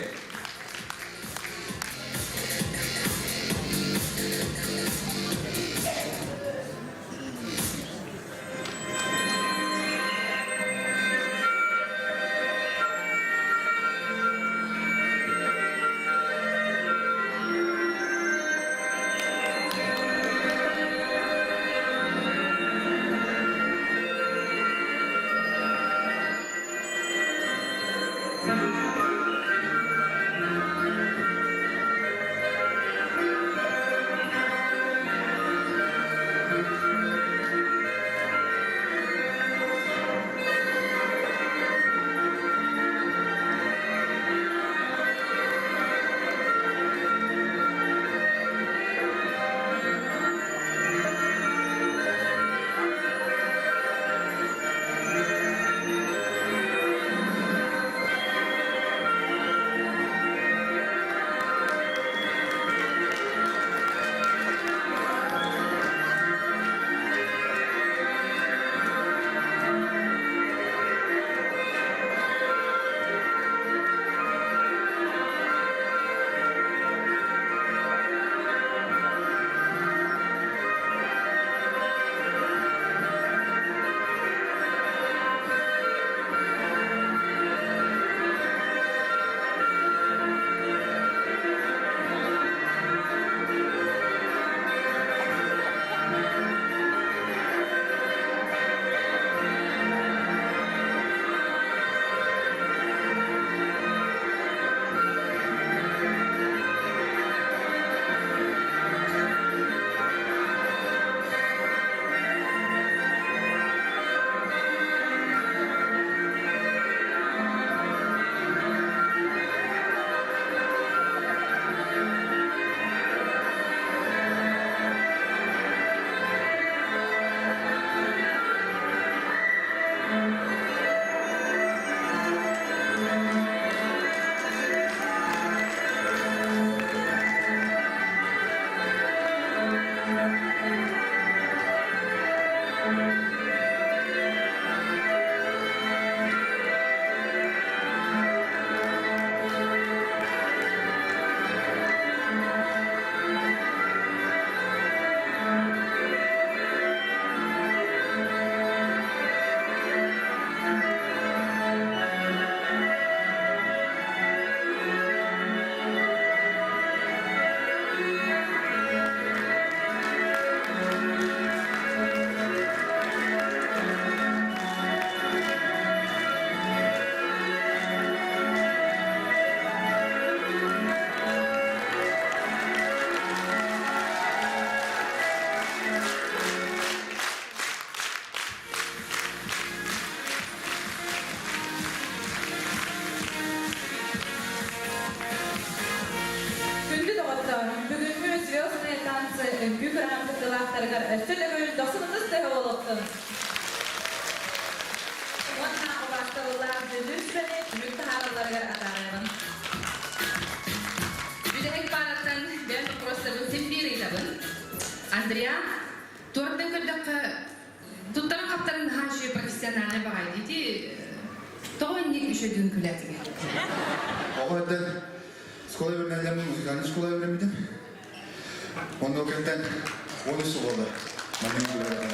танцы үҥкүү күрэҕин кыттыылаахтарыгар өссө төгүл дохсун ытыс тыаһа буолуохтун! Уонна убаастабыллаах дьүүллүүр сүбэни түмүк таһааралларыгар атаарыаҕын. Бүтэһик паараттан бэйэм боппуруостарбын син биир ыйытабын. Андриан, туораттан көрдөххө, туттарын-хаптарын наһаа үчүгэй профессиональнай баҕайы. Ити тоҕо инник үчүгэй күлээтигэ? Оҕо эрдэн школа үөрэнэллэрин музыкальнай школа үөрэммитим. Онно кэнтэн 13 сыл буолла. Маннык үөрэнэ.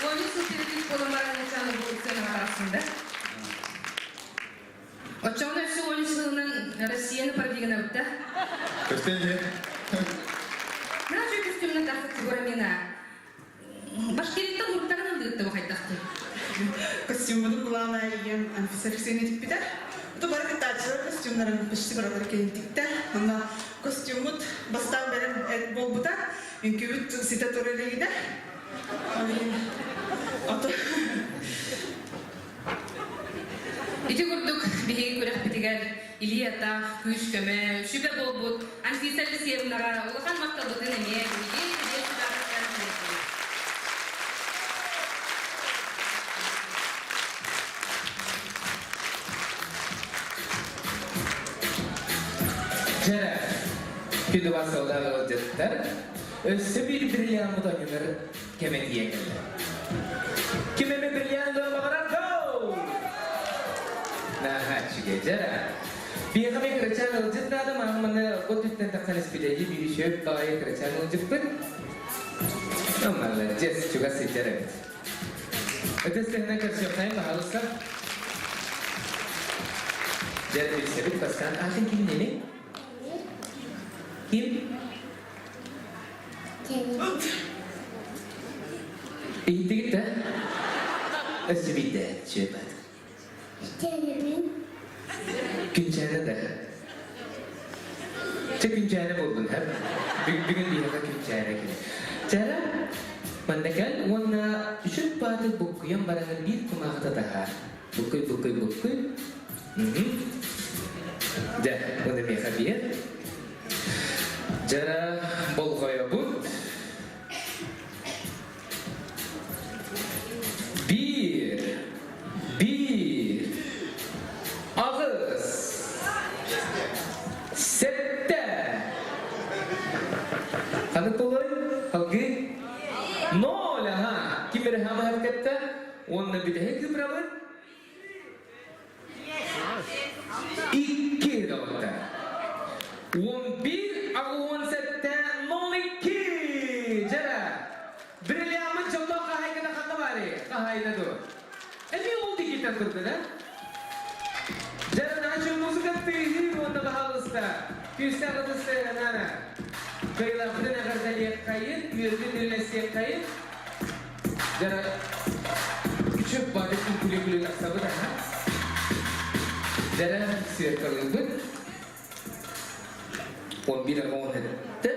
13 сыл педагог буолан баран начало бу сценаҕа тахсында. Оччоҕуна өссө 13 сылынан Россияны продвигнабыта. Көстөн дьэ. Наша көстүмнэ тахсыт Гурамина. Башкириттан уруттарын ылдыытта хайдахты. Костюммутун булаана ийэм Анфиса Алексеевна тикпитэ. Ото бары кыттааччылар костюмнарын почти барылар кэлин тиктэ. Онно костюммут бастаан бэлэм эт буолбута. Үҥкүүбүт ситэ тура илигинэ. Ол иһин ото Ити курдук биһиги күрэхпитигэр илии-атах, күүс-көмө, сүбэ буолбут Анфиса Алексеевнаҕа улахан махталбытын эмиэ биһиги биэс сүбэҕиттэн тиэрдэбит. Дьэ, күндү басыллар ыалдьыттар, өссө биир бриллиаммыт оонньонор кэмэ тиийэн кэллэ. Ким эмэ бриллиант ылыан баҕарар go! Наһааччыга дьэ. Биһиэхэ эмиэ кырачаан ыалдьыт наада, маһын манна от үттэн тахсан испитэйи биир үчүгэй баҕайы кырачаан ыалдьыппыт. Маладьыас, чугас сылдьар эбит. Ытыс тыһынан көрсүөххэйин, баһаалыста. Дьэ, билсэбит бастаан. Аатын кимнини? Ким? Иһиттигит да? Өссө биирдэ сүөпэт. Күнчээнэ да? Чэ күнчээнэ буоллун, һэ? Бүгүн биһиэхэ күнчээнэ кини. Чара, манна кэл уонна үчүт бааты буккуйан баран биир кумааҕыта таһаар. Буккуй, буккуй, буккуй. Дьэ, уонна миэхэ биэр. Дьара болҕойобут. Биир, биир, аҕыс, сэттэ. Ханнык буолуой? Алгыы? Ноль, аха. Ким эрэ хаамыһар кэтте? Уонна бүтэһик кыпырабыт? Икки доҕоттор. 11 87 02 Дьэрэ. Бриллиаммыт дьоллоох хаһаайката ханна баарый? Хаһаайына дуо? Эмиэ ол дикиттэн турда да? Дьэрэ наша музыка тыаһыы уонна баһаалыста. Күүстээх ытыстыһынана. Кыайыылаахпытын эҕэрдэлиэххэйин, үөрбүт үллэстиэххэйин. Дьара күчүк баадык күлү-күлү тахсабыт аха. Дьара сыаркалыыбыт. 11 аҕа этте.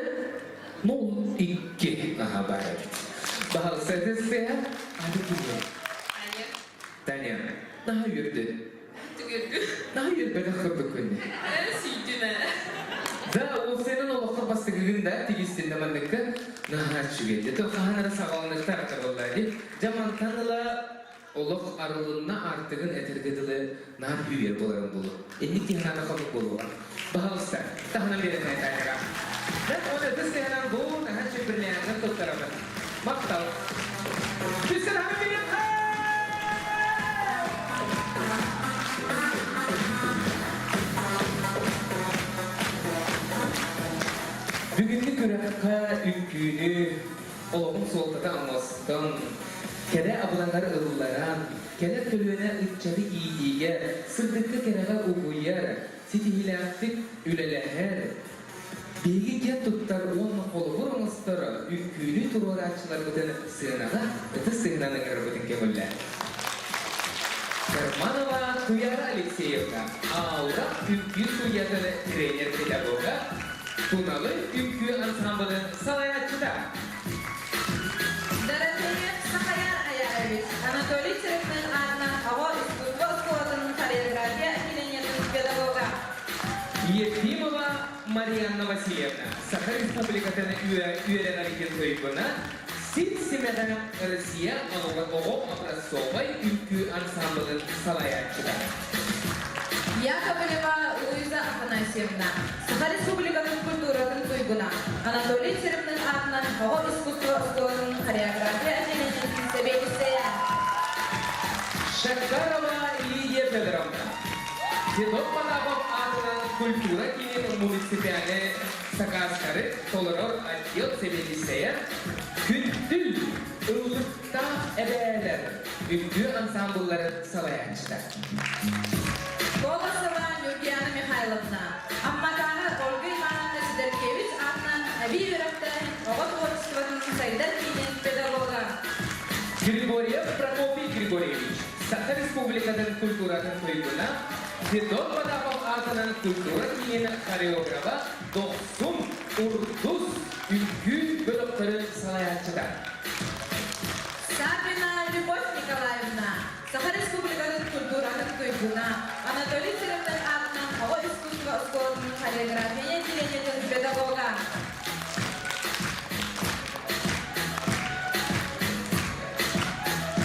Нол икки аха баар эбит. Баһалса сыа ады кимиэ? Таня. Таня, наһаа үөрдү. Түгүргү. Наһаа үөрбэтэх курдук күннэ. Сүйдүм ээ. Да, ол сенин олоххор бастыгыгын да тигистинде манныкка наһаа үчүгэй. Это хаһан эрэ саҕаланыахтаах дьабыллаа дии. Дьэ мантан ыла олох арылынна аартыгын этэргэ дылы наар үүйэр буоларын булу. Инник киһи наада хонук буолуоҕа. Баһалыста, таһынан биэрэн таайга. Да, ол ытыс тыһынан бу наһаа чөпүрлээннэр туттарабын. Махтал. Күстэн хаһан бириэххэ! Бүгүҥҥү күрэххэ үҥкүүнү олоҕун суолтата оҥостон, кэрэ абылаҥар ылларан, кэлэр көлүөнэ ыччаты иитиигэ, сырдыкка-кэрэҕэ угуйар, ситиһиилээхтик үлэлэһэр, биһиги киэн туттар уонна холобур оҥостор үҥкүүнү туруорааччыларбытын сыанаҕа ытыс сыһынан ыҥырарбытын көҥүллээ. Карманова Туяра Алексеевна, Аура үҥкүү студиятын тренер-педагога, Туналы үҥкүү ансамблын салайааччыта. Дорофеев Сахаяр Аярович, Анатолий Черепных аатынан оҕо искусство оскуолатын хореография отделениетын педагога. Ефимова Марианна Васильевна, Саха Республикатын үөрэҕириитин туйгуна, Сир симэҕэ Россия оҕо образцовай үҥкүү ансаамбылын салайааччыта. Яковлева Луиза Афанасьевна, Саха Республикатын культуратын туйгуна, Анатолий Цырымнын аатынан оҕо искусство оскуолатын хореография отделениетын сэбиэдиссэйэ. Шакарова Лидия Федоровна, Федот Потапов аатынан культура киинин муниципальнай сакаастары толорор отдел сэбиэдиссэйэ, Күндүл ыллыктаах эбээлэр үҥкүү ансаамбылларын салайааччыта. Колосова Нюргияна Михайловна, Амматааҕы Ольга Ивановна Сидоркевич аатынан эбии үөрэхтээһин оҕо творчествотын сайдар киинин педагога. Григорьев Прокопий Григорьевич, Саха Республикатын культуратын туйгуна, Федот Потапов аатынан культура киинин хореограба Дохсун Урдус үҥкүү бөлөхтөрүн салайааччыта. Саввина Любовь Николаевна, Саха Республикатын культуратын туйгуна, Анатолий Цырымнын аатынан оҕо искусство оскуолатын хореография отделениетын педагога.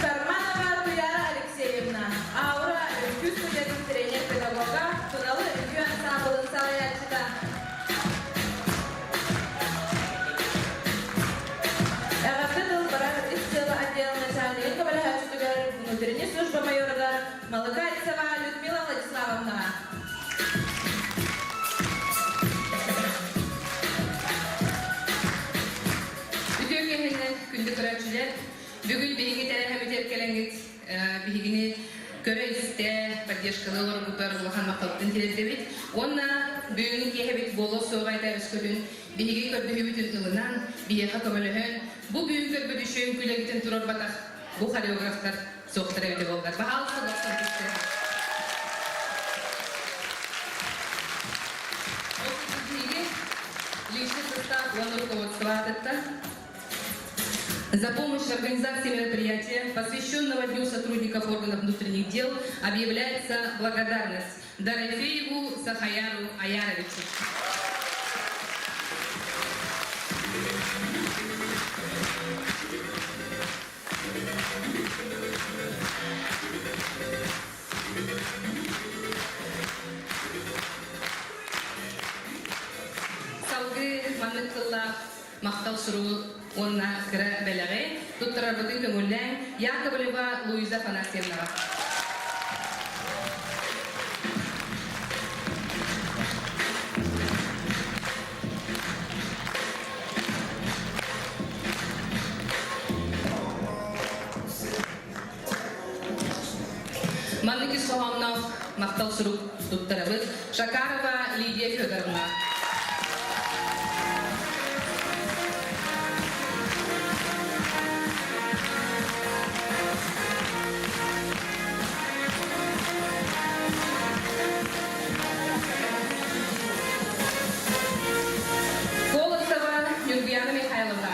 Карманова Туяра Алексеевна, Аура үҥкүү студиятын тренер-педагога, Туналы үҥкүү ансаамбылын салайааччыта. Эҕэрдэ тыл барар ис дьыала отдел начальнигын көмөлөһөөччүтүгэр внутренний служба майорыгар Малыкайцева Людмила Владиславовнаҕа. Үтүө киэһэннэн күндү көрөөччүлэр, бүгүн биһиги тэрээһиммитигэр кэлэҥҥит биһигини көрө-истэ, поддержкалыы олорбутар улахан махталбытын тириэрдэбит. Уонна бүгүҥҥү киэһэбит буолуо суоҕа этэ өскөтүн биһиги көрдөһүүбүтүн ылынан, биһиэхэ көмөлөһөн, бу бүгүн көрбүт үчүгэй үҥкүүлэргитин туруорбатах бу хореографтар суохтара эбитэ буоллар. Баһаалыста дохсун түстэ. Ол биһиги личный состав уонна руководство аатыттан За помощь в организации мероприятия, посвященного Дню сотрудников органов внутренних дел, объявляется благодарность Дорофееву Сахаяру Аяровичу. Салгыы маннык тыллаах махтал суругу уонна кыра бэлэҕи туттарарбытын көҥүллээн Яковлева Луиза Афанасьевнаҕа. Маннык ис хоһоонноох махтал сурук туттарабыт Шакарова Лидия Федоровна. Колосова Нюргуяна Михайловна.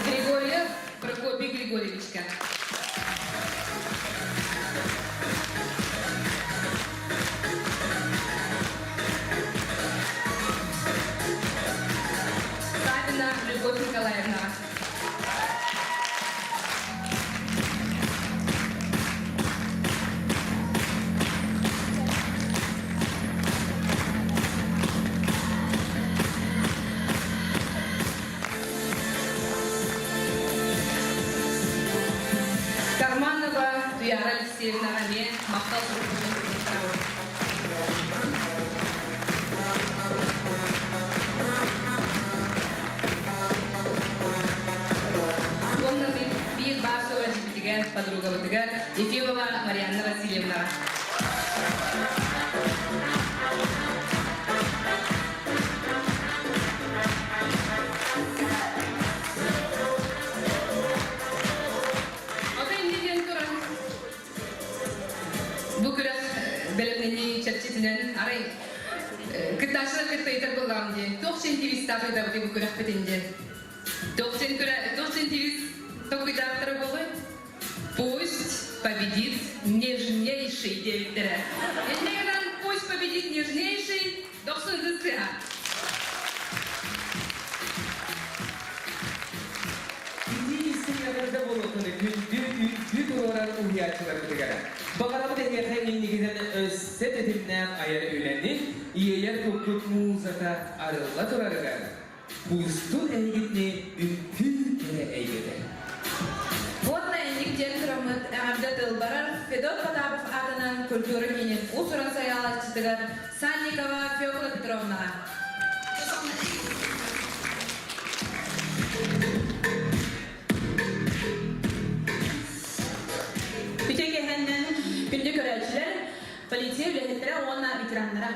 Григорьев Прокопий Григорьевичка. Савина Любовь Николаевна. Карманова Туяра Алексеевнаҕа эмиэ махтал сурукпутун туттарабыт. Уонна мин биир баар суоҕа дьиэбитигэр, подругабытыгар Ефимова Марианна Васильевнаҕа. Ото инньэ диэн туран, бу күрэх бэлэмнэнии чэрчитинэн арай кыттааччылар кытта ыйытар буоллаҕым дии. Туох синтивистаах ыытабытый бу күрэхпитин диэн. Туох син күрэ туох синтивист толкуйдаахтара буолуой? Пусть победит нежнейший диэбиттэрэ. Инньэ гынан пусть победит нежнейший дохсун ытыс тыаһа. Итии истиҥ буолуохтун күндү үҥкүү туруорар уһуйааччыларбытыгар. Баҕарабыт эһиэхэ инникитин өссө тэтимнээх айар үлэни, иэйэр куккут музыка арылла турарыгар, куустун эһигитини үҥкүү кэрэ эйгэтэ. Уонна инник диэн тураммыт эҕэрдэ тыл барар Федот Потапов аатынан культура киинин уус-уран салайааччытыгар Санникова Фекла Петровнаҕа. Үтүө киэһэннэн күндү көрөөччүлэр, полиция үлэһиттэрэ уонна ветераннара.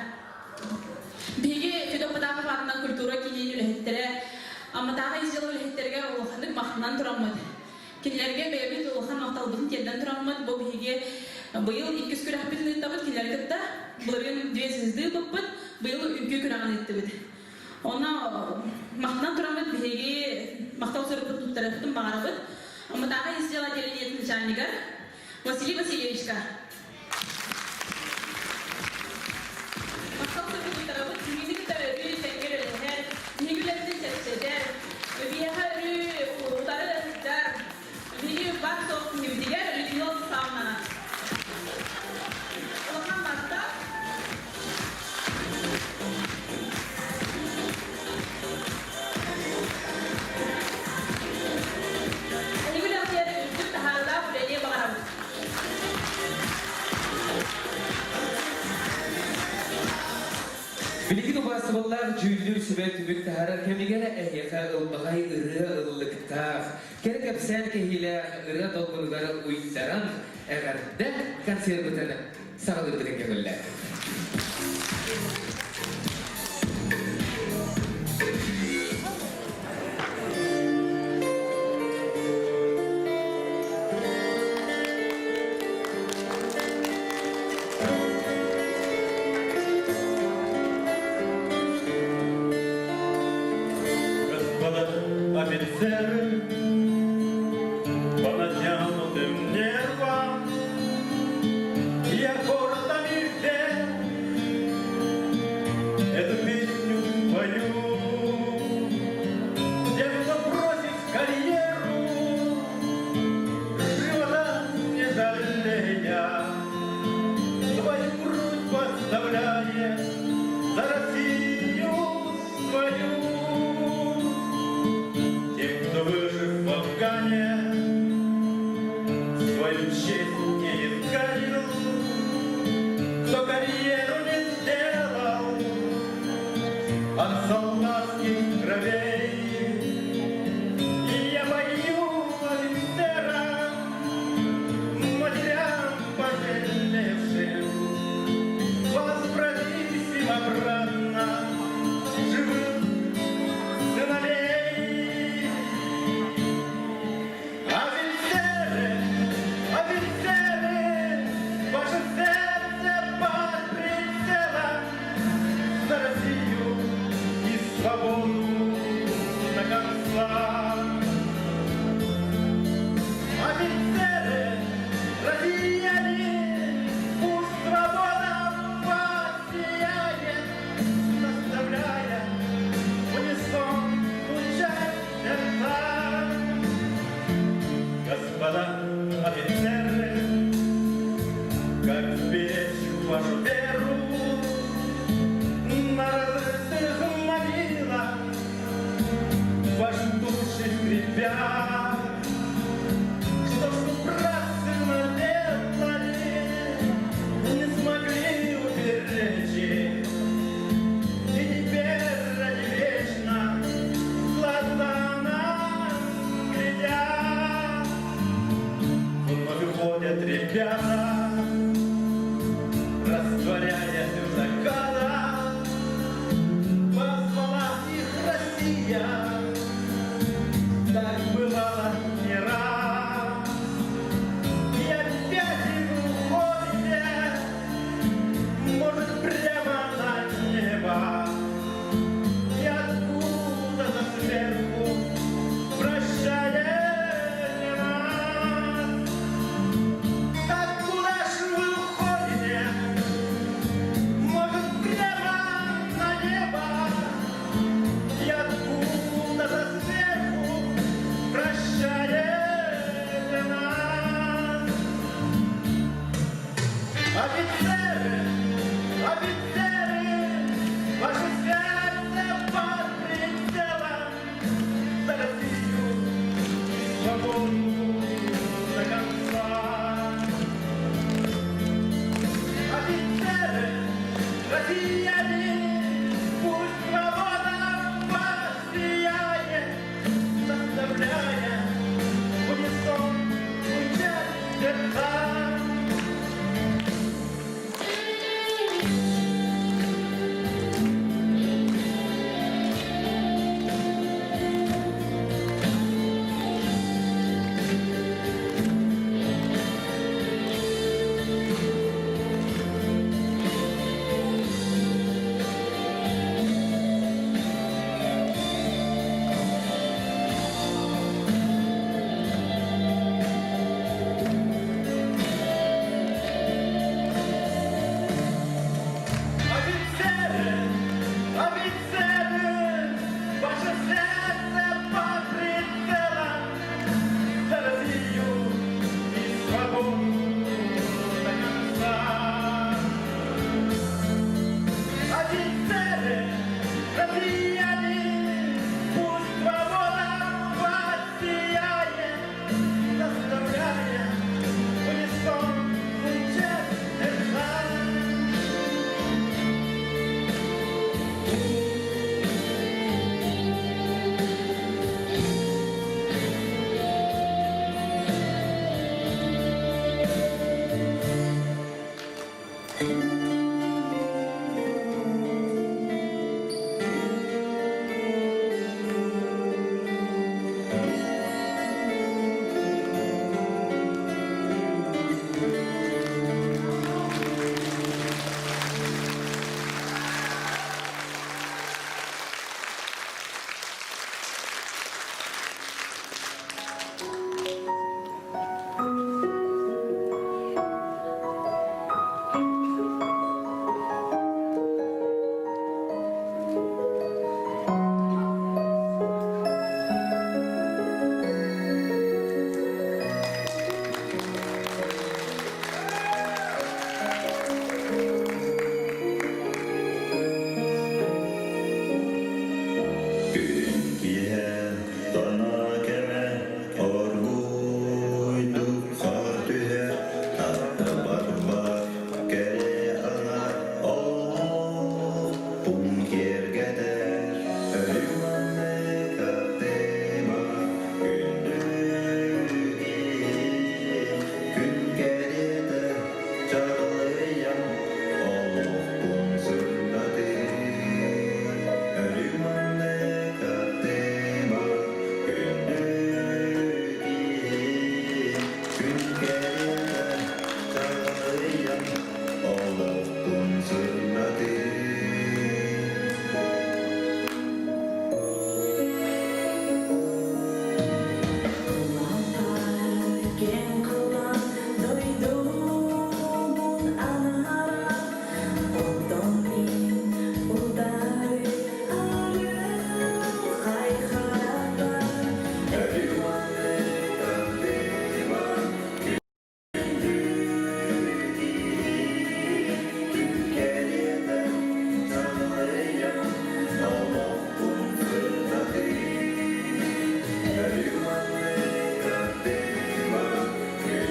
Биһиги Федот Потапов аатынан культура киинин үлэһиттэрэ Амматааҕы ис дьыала үлэһиттэригэр улаханнык махтанан тураммыт, кинилэргэ бэйэбит улахан махталбытын тиэрдэн тураммыт, бу биһиги быйыл иккис күрэхпитин ыыттабыт, кинилэри кытта былырыын две звезды ыыппыппыт, быйыл үҥкүү күрэҕин ыыттыбыт. Онно махтанан тураммыт биһиги махтал сурукпут туттарыахпытын баҕарабыт. Амматааҕы ис дьыала отделениетын начальнигар Василий Васильевичка. Махтал суругу туттарабыт. Биһигини кытта өрүү тэҥҥэ үлэлэһэр, биһиги үлэбитин чэпчэтэр, биһиэхэ өрүү утары сылдьар, биһиги бар суох киһибитигэр Людмила Владиславовнаҕа. Улахан махтал. Эһиги үлэҕитигэр үрдүк таһаарыылаах үлэлиэ баҕарабыт. Билигин убаастабыллаах дьүүллүүр сүбэ түмүк таһаарар кэмигэр эһиэхэ ылбаҕай ырыа ыллыктаах, кэрэ кэпсээн кэһиилээх ырыа долгунугар уйдаран эҕэрдэ концербытын саҕалыырбытын көҥүллээх. Господа офицеры, по натянутым нервам и аккордами вверх эту песню спою. Тем, кто бросит карьеру, живота не жалея, свою грудь подставляет за Россию свою. Тем, кто выжив в Афгане, свою честь не изгорел, кто карьеру не сделал от солдатских кровей. И я пою офицерам, матерям пожалевшим, возвратись им обратно живых сыновей. Офицеры, офицеры, ваше сердце под прицелом за Россию и свободу до конца. Офицеры, россияне, пусть свобода вас сияет, заставляя в унисон стучать сердца. Господа офицеры, как сберечь вашу веру на разрытых могилах ваши души скрипят, что ж вы, братцы, наделали, не смогли уберечь, и теперь они вечно в глаза нам глядят. Вновь уходят ребята, растворяясь в закатах. Позвала их Россия, так бывало не раз. И опять вы уходите, может, прямо на небо. И откуда-то сверху прощание нас. Офицеры, офицеры, ваше сердце под прицелом за Россию и свободу до конца. Офицеры, россияне, пусть свобода вас сияет, заставляя в унисон стучать сердца. Офицеры, офицеры, ваше сердце под прицелом за Россию и свободу до конца. Офицеры, россияне, пусть свобода вас сияет, заставляя в унисон стучать сердца. Күн тона кеме оргуйдук хар түһэр атта барбар кэрэ анар олохпун киэргэтэр өрүманны каттыма күндү күн кэриэтэ чаҕылыйан олохпун сырдатыы өрүманны каттыма күндү күн кэриэтэ чаҕылыйан олохпун сырдатыы. Кең кылан дойдубун анара, Онтон мин удары арылхай харахпар. Өрүманны каттыма күн кэриэтэ чаҕылыйан олохпун сырдатыы. Өрүманны каттыма күндү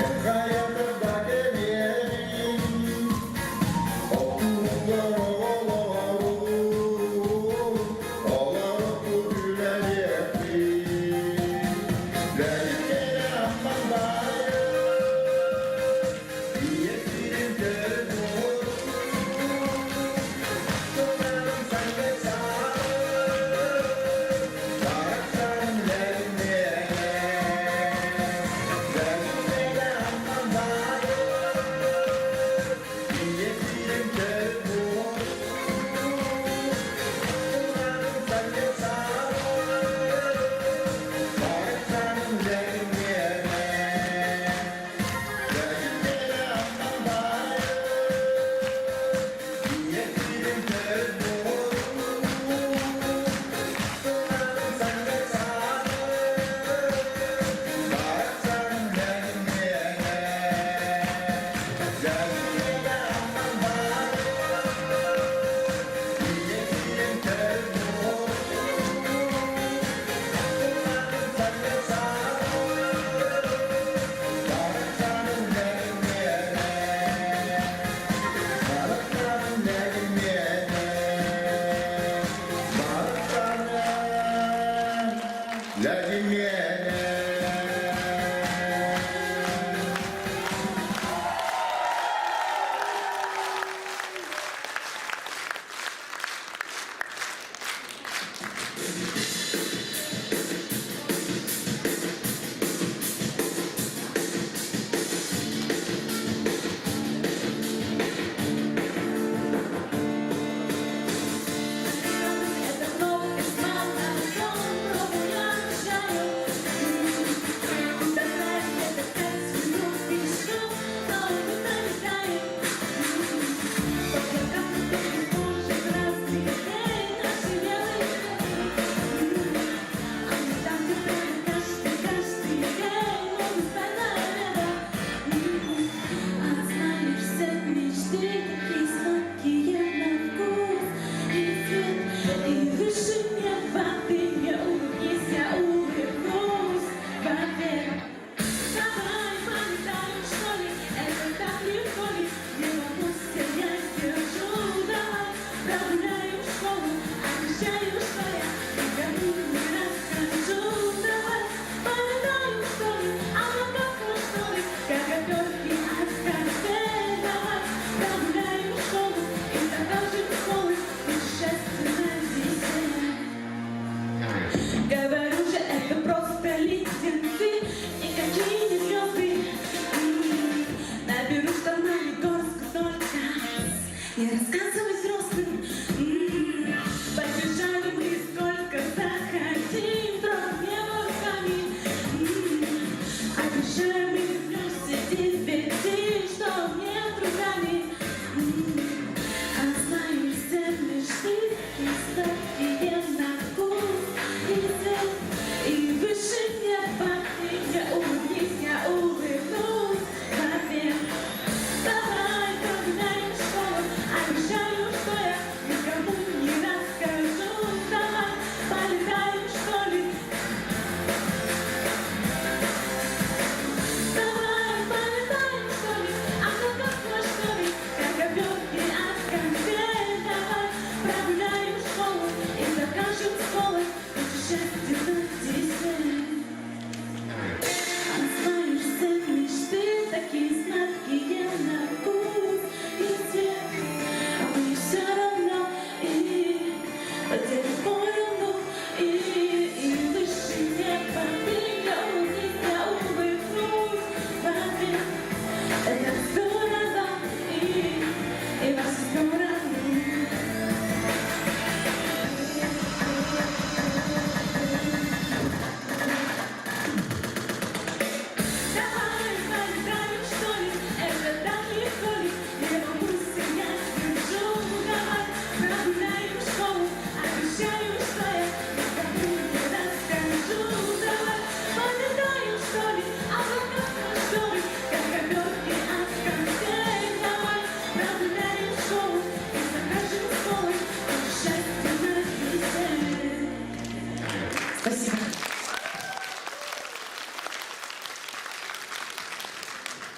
Эн хайатар да кэлиэҥ.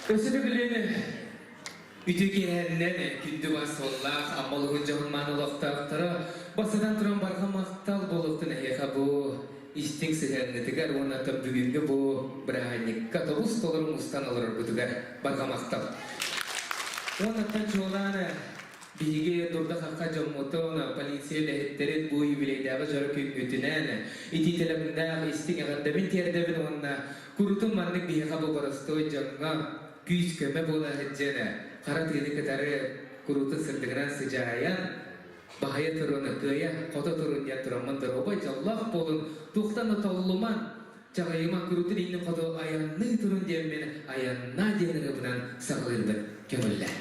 Өссө төгүлүн үтүө киэһэннэн күндү бас суоллаах Амма улууһун дьоһун-мааны олохтоохторо бастатан туран барҕа махтал буолуохтун эһиэхэ бу истиҥ сыһыаҥҥытыгар уонна оттон бүгүҥҥү бу бырааһынньыкка тобус толору мустан олороргутугар барҕа махтал. Уонна оттон чуолаан Биһиги дурда-хахха дьоммутун, полиция үлэһиттэрин бу юбилейдааҕы дьоро күҥҥүтүнэн итии төлөпүннээх истиҥ эҕэрдэбин тиэрдэбин уонна курутун маннык биһиэхэ бу боростуой дьоҥҥо күүс-көмө буола сылдьан хара тыаны кытары куруутун сырдыгынан сыдьаайан баһыйа турун, кыайа хото турун диэн тураммын доруобай дьоллоох буолун, туохтан да толлуман, чаҕыйыма куруутун иннин хоту айанныы турун диэммин айаннаа диэн ырыабынан саҕалыырбын көҥүллээ.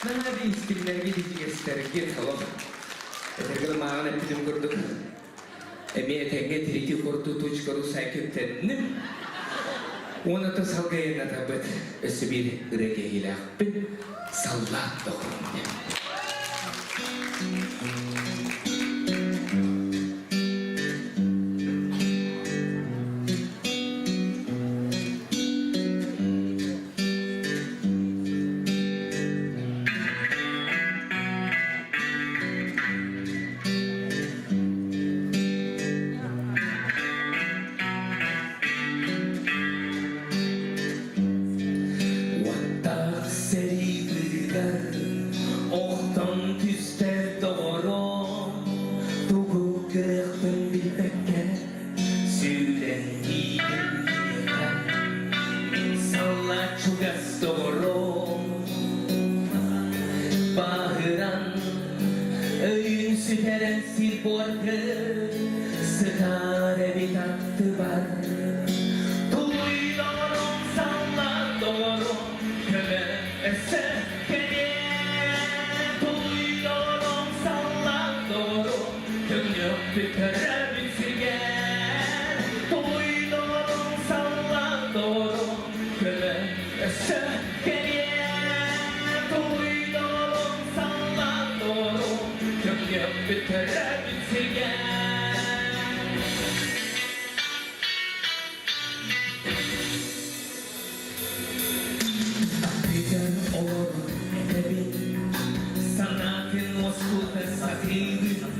Наһаа истиҥнэргэ итигэстэргит олох этэргэ мааҕын эппитим курдук эмиэ этэҥҥэ тирити курду точкару сайкөптөннүм уонна то салгайынатабыт өссө биир ырыа кэһиилээхпин саллаат доҕорум диэн. Уоттаах сэрии быыһыгар Уоргы сытар эбит аттыбар Тулуйдорум, салландорум, көмө өссө кэлиэ Тулуйдорум, салландорум, көҥүлү көрөбүн сиргэ Тулуйдорум, салландорум, көмө өссө кэлиэ Тулуйдорум, салландорум, көҥүлү көрөбүн сиргэ Бүтэн олорон этэбин, санаатын уоскута сатыыбын,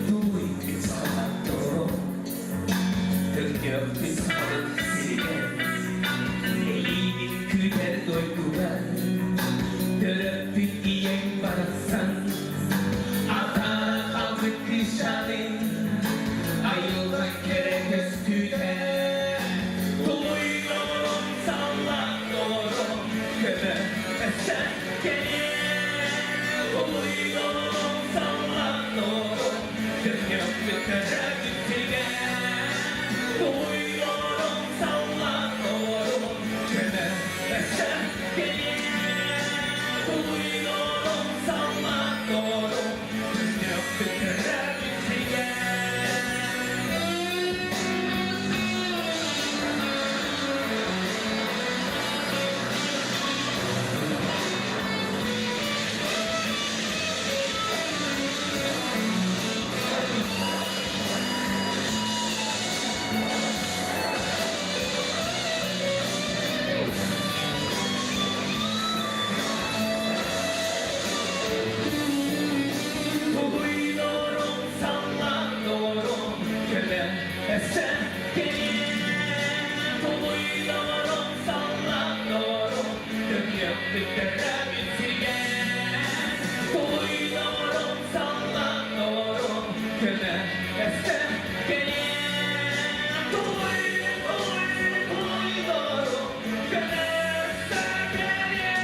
Тулуйбут салландорум, төннүөхпүт сахабыт сиригэр, Эйиигин күүтэр дойдугар, төрөппүт ийэҥ барахсан, Атаара хаалбыт кыысчаанын, айылҕа кэрэ көстүүтэ. Тулуйдорум, салландорум, көмө өссө кэлиэ. Тулуйдорум, салландорум, көнньүөппүт көрөбүт сиргэ. Тулуйдорум, салландорум, көмө өссө кэлиэ. Тулуйдорум, салландорум, көнньүөппүт көрөбүт сиргэ. Тулуйдорум, салландорум, көмө өссө кэлиэ. Тулуйдорум, салландорум, көмүөхпүт көрөбүт сиргэ. Тулуйдорум, салландорум, көмө өссө кэлиэ. Тулуй, тулуй, тулуйдорум, көмө өссө кэлиэ.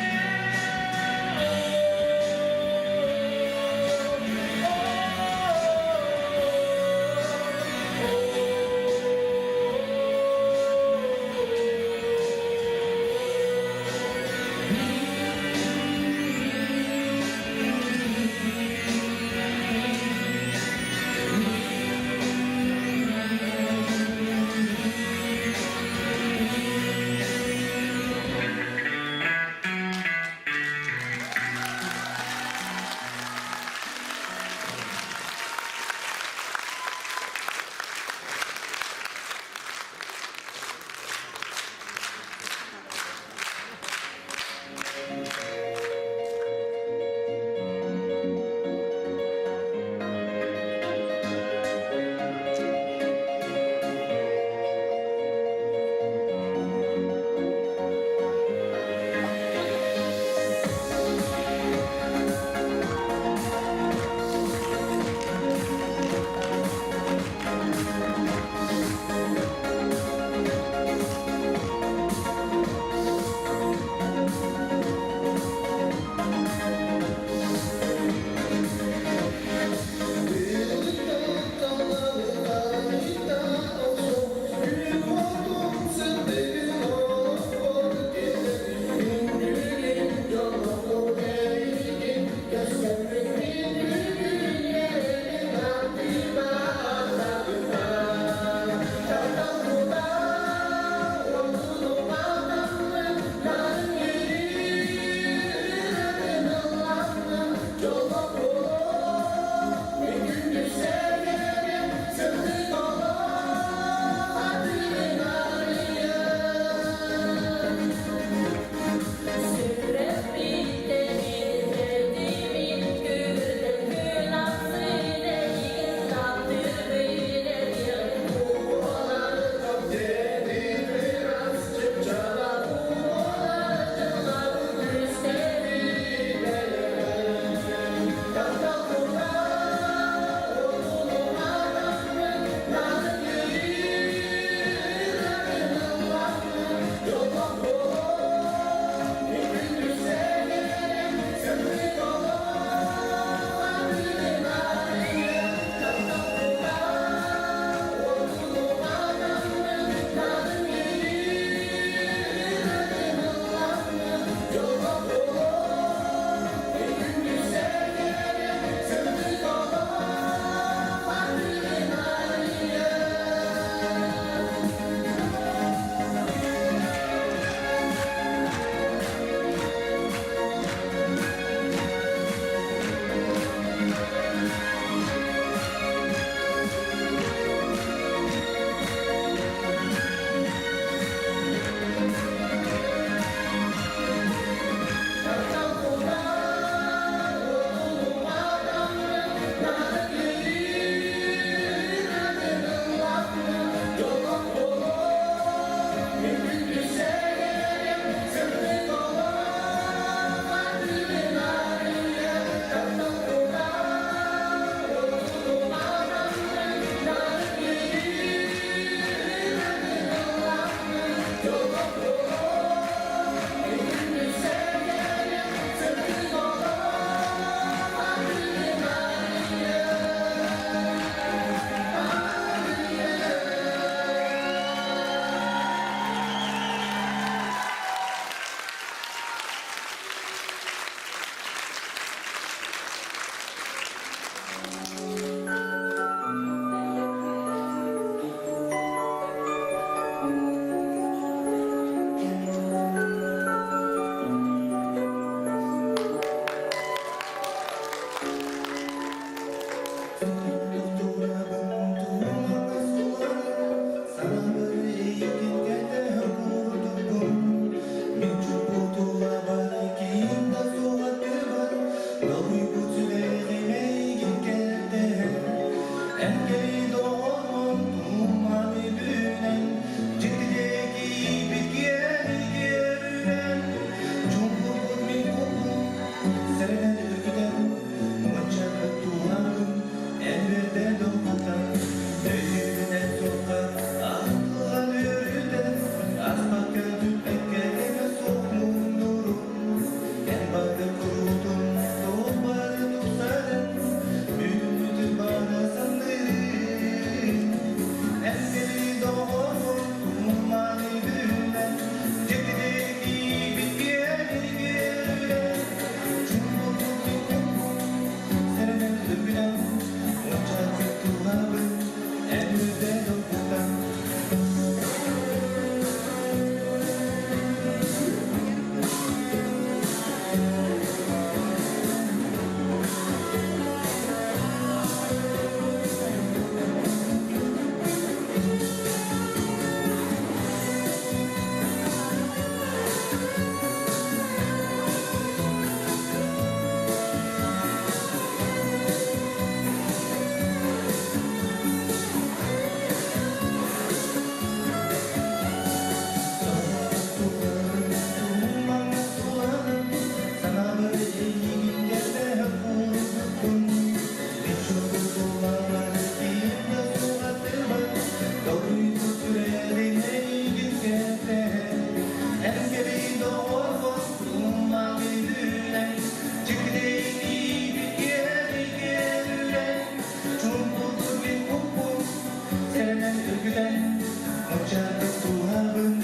үргүтэн, Мунчаарбыт дууһабын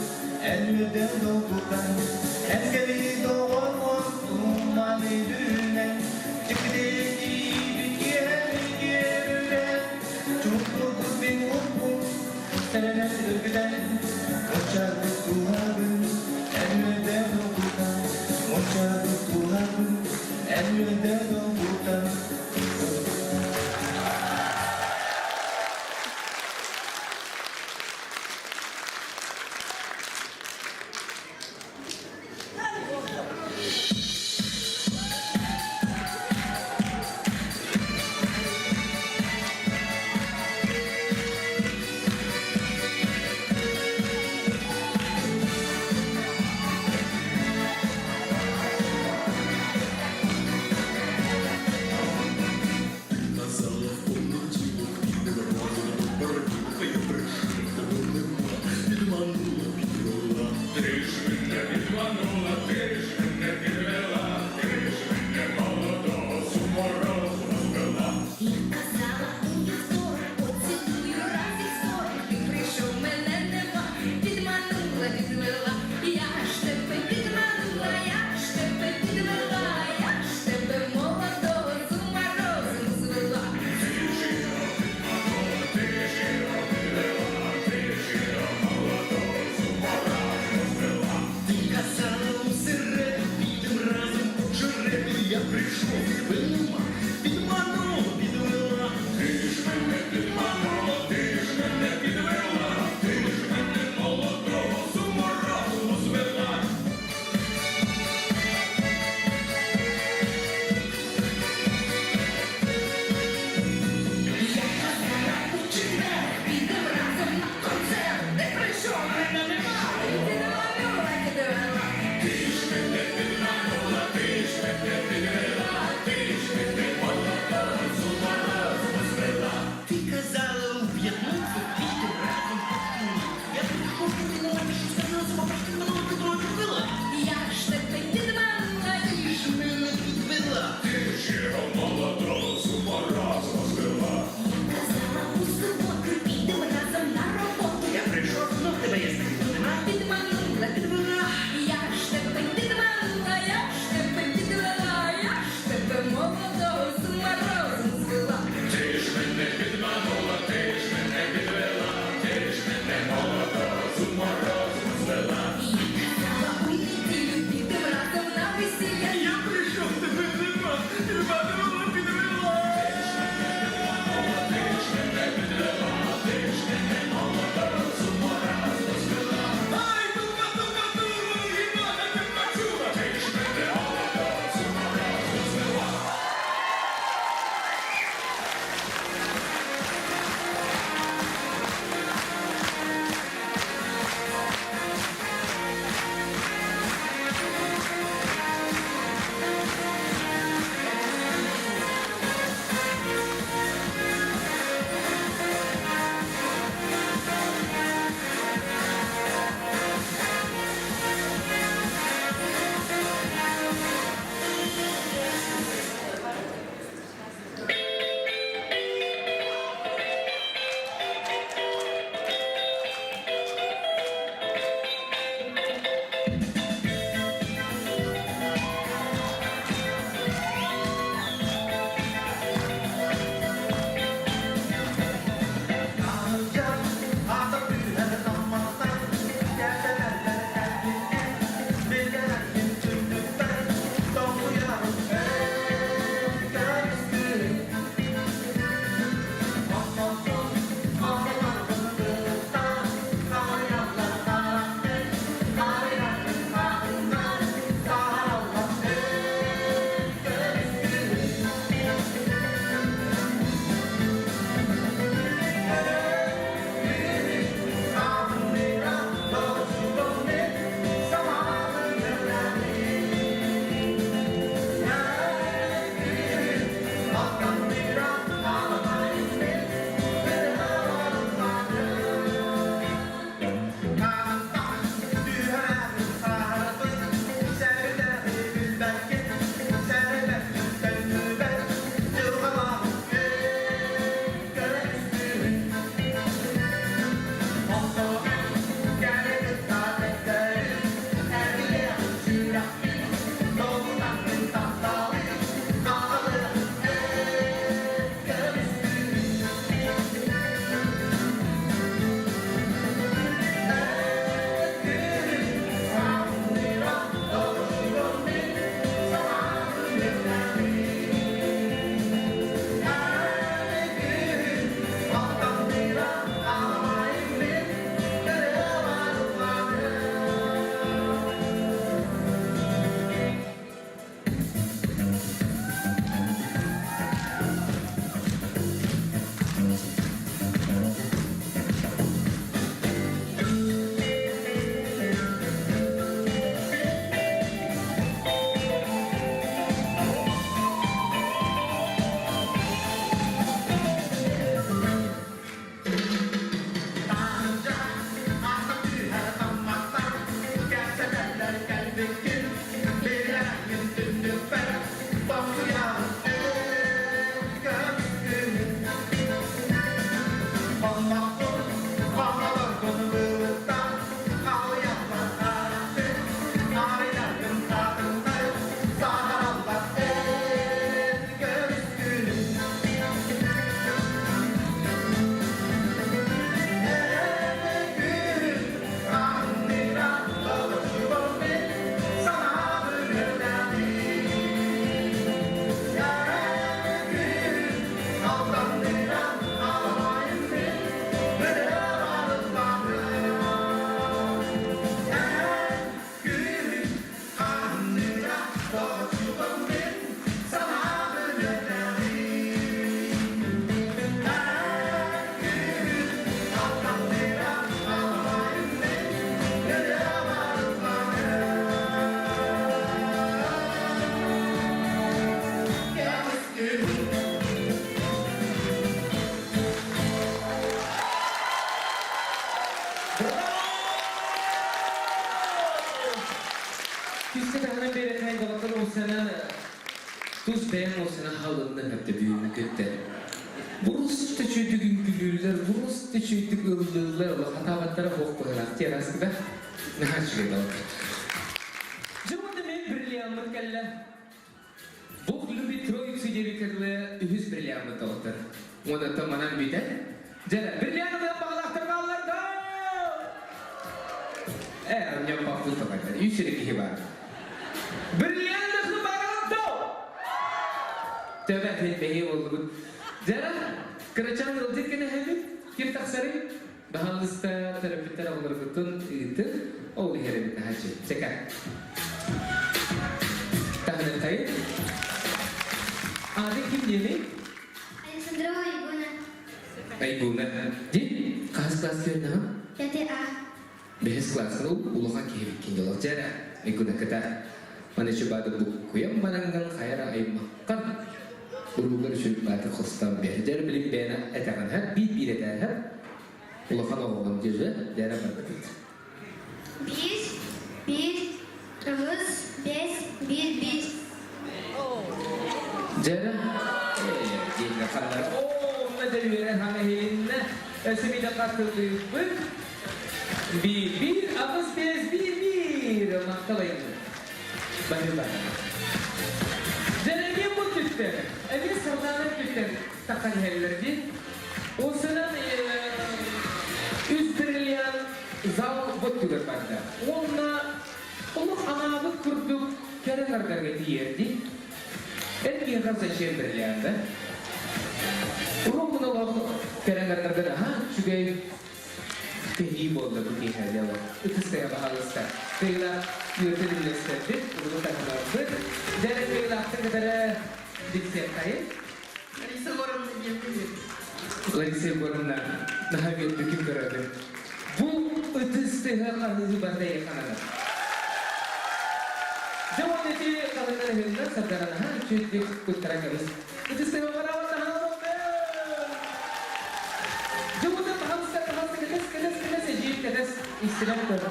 эн үөрдэн долгутан, Эн кэлии доҕоргун туман илүүнэн, Дьиктитиибит киэһэни киэрүрэн, Чуҥкурбут мин уоппун сэрэнэн үргүтэн, Мунчаарбыт дууһабын эн үөрдэн долгутан, Мунчаарбыт дууһабын эн үөрдэн долгутан. үҥкүттэр. Бурус төчүйдүк үҥкүлүүллэр, бурус төчүйдүк ыллыыллар, улахатаабаттара суох быһыылаах диэн аскыда. Наһаа үчүгэй балык. Дьэ уонна мен бриллиаммыт кэллэ. Бог любит троицу диэбиккэ дылы үһүс бриллиаммыт доҕоттор. Уонна манан бүтэн. Дьэ, бриллиант ылыан баҕалаахтар бааллар да! Э, у меня бахтыл такой, үс эрэ киһи баар. Бриллиант баҕалаах Төбө бэһи боллубут. Дьара, кырачаан ыалдьыт кэнэһэбит, ким тахсарый? Баһаалыста төрөппүттэр оҕолоргутун ыытын, ол иһэр эбит наһааччы. Чека. Таһыныххайын. Ааты ким диэний? Александрова Айгуна. Айгуна. Ди, хаһыс класс үөрэнэҕин? Пятый А. Бэһис класска улахан киһи биккин дьолох дьэрэ. Айгуна кыта. Маны чубады буккуйам баранган хайара аймаккан. Уруулар үчүгэй бааты хостон бэрдэр билим бэйэни этэҕин һэр, биир-биир этээһэр. Улахан оҕоҕун дьиэ дьэрэ барбытыт. Биир, биир, аҕыс, биэс, биир, биир. Дьэрэ, диэннэ ханнар. Оо, онно дьэ үөрэн хаҥа иһилиннэ. Өссө биирдэ хастылыыбыт. Биир, биир, аҕыс, биэс, биир, биир. Махтал айымньы. Баһыыба. Дьэ, бу түттэн, эмиэ Сардаана түттэн таххан иһэллэр дии. Ол сынан үс бриллиант зал боттугар барда. Уонна олох анаабыт курдук кэрэ хардарга тиийэрди. Эн миэхэ зачем бриллиант, да? Уруккун олох кэрэ хардарга наһаа үчүгэй кэһии буолла бу киэһэ дьэ ытыстайа баһаалыста. Кыайыылаах үөрдэн үллэстэрбит, урут таһынарбыт. Дьэ кыайыылаахтар кытары билсиэххэйин. Лариса Егоровна диэн Лариса Егоровна, наһаа үөрдүкүн көрөбүн. Бу ытыс тыһа хаһыыһы барда эйэханана. Дьэ уонна ити хаһыҥнар ыһыҥнар сардаранаһа үчүгдүк туттаран кэбис. Ытыс тыһа бараҕын наһаа Дьэ уонна таһалыста таһалыста кэтэс кэтэс кэтэс эдьиий кэтэс истибэт көр.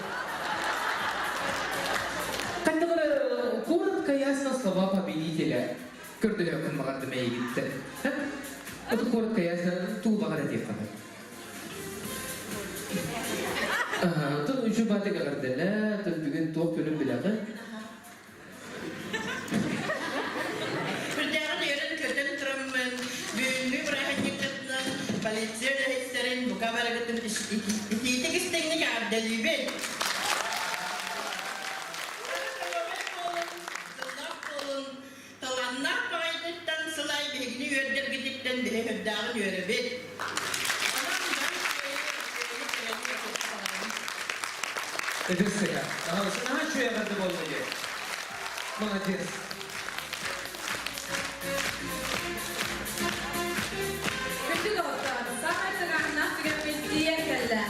Хайдах эрэ коротко ясно слова победителя көрдөһүөххүн баҕардым эйигиттэн. Это коротко ясно туу баҕар этиэххэ. Тон үчү баатык эҕэрдэлээ, тон бүгүн туох күнүн билэҕин? Үрдээҕин үөрэн-көтөн тураммын, бүгүҥҥү бырааһынньыккытынан полиция үлэһиттэрин бука барыгытын итиитик истиҥник эҕэрдэлиибин! Сыллаах буолун, талааннаах баҕайытыттан сыл аайы биһигини үөрдэргититтэн биһи үрдээҕин үөрэбит. Эдэр сыһа. Наһаа үчүгэй эҕэрдэ буолла дии. Молодец. Күндү доҕоттор, саамай тыҥааһыннаах түгэммит тиийэн кэллэ.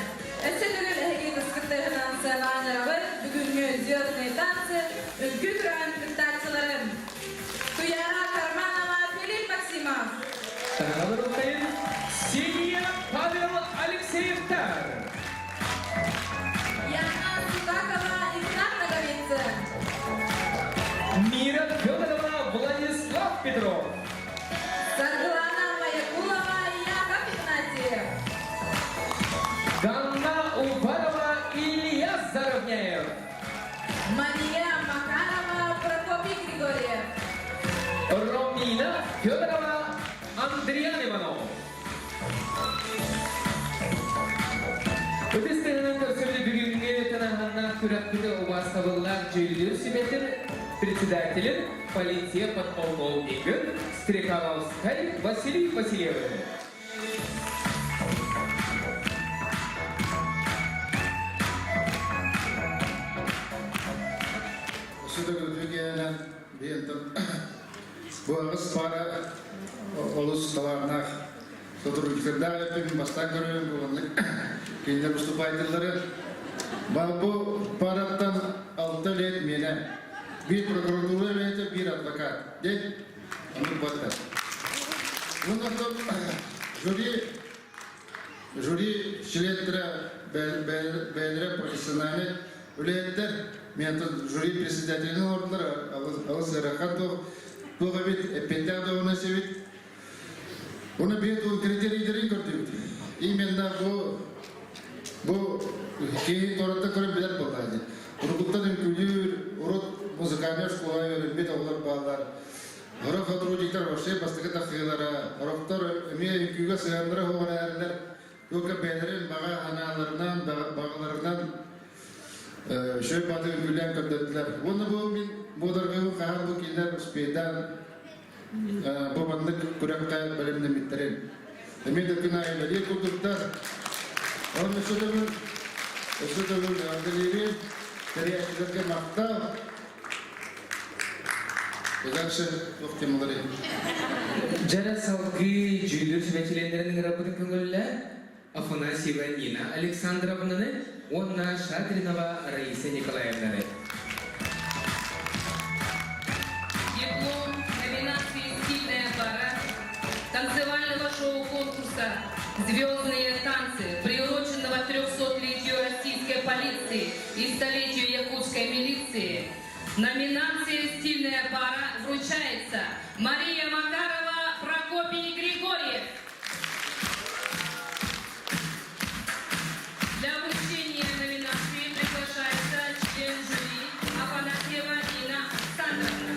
Өссө төгүл эһиги кыскыттарынан сыанаанырабыт бүгүҥҥү звездные танцы үҥкүү күрэҕин кыттааччыларын Туяра Карманова, Филипп Максимов. Таһалар Алтайын, Ксения Павел Алексеевтар. Яна Судакова, Игнат Наговицын. Мира Федорова, Владислав Петров. Саргылана Маякулова, Яков Игнатьев. Ганна Уварова, Илья Заровняев. Мария Макарова, Прокопий Григорьев. Ромина Федорова, Андриан Иванов. Ытыс тыһынан көрсөбүлү бүгүҥҥү тынаһаннаах күрэхпити убаастабыллаах дьүүллүүр сүбэтин председателин полиция подполковнигын Стрекаловскай Василий Васильевич. Бу аҕыс паара олус талааннаах сотрудниктардаах эппин бастаан көрөрүм буоланнык кинилэр выступайдыллары. Бу параттан алта лет миэнэ. Биир прокуратура үлэһитэ, биир адвокат. Дед, оннук батта. Уонна жюри жюри чилиэттэрэ бэйэлэрэ профессиональный үлэһиттэр мен жюри председателин олордулар алыс ыарахан туох эбит эппиэттээх да эбит. Оны бет ол критерийдерин көрдүбүт. Именно бу бу киһи торотта көрөн билэр буолла. Урукуттан үҥкүүлүүр, урут музыкальная школа үөрэммит оҕолор бааллар. Орох сотрудниктар вообще бастакы тахсыылара, орохтор эмиэ үҥкүүгэ сыһыаннара суох эрээрилэр, только бэйэлэрин баҕа санааларынан, баҕаларынан үчүгэй баҕатык үҥкүүлээн көрдөрдүлэр. Уонна бу мин муодаргыыбын хаһан бу кинилэр успейдаан бу маннык күрэххэ бэлэмнэммиттэрин. Эмиэ да күн аайы бэлиэ курдуктар. Онон өссө төгүл өссө төгүл эҕэрдэлиибин, тэрийээччилэргэ махтал. И дальше туох темалары? Дьара салгыы дьүүллүүр сүбэ чилиэннэрин ыҥырарбытын көҥүллэ Афанасьева Нина Александровнаны уонна Шадринова Раиса Николаевнаны. Диплом номинации «Стильная пара» танцевального шоу-конкурса «Звездные танцы», приуроченного 300-летию российской полиции и столетию якутской милиции, номинация «Стильная пара» вручается Мария Макарова, Прокопий Григорьев. Для вручения номинации приглашается член жюри Афанасьева Нина Александровна.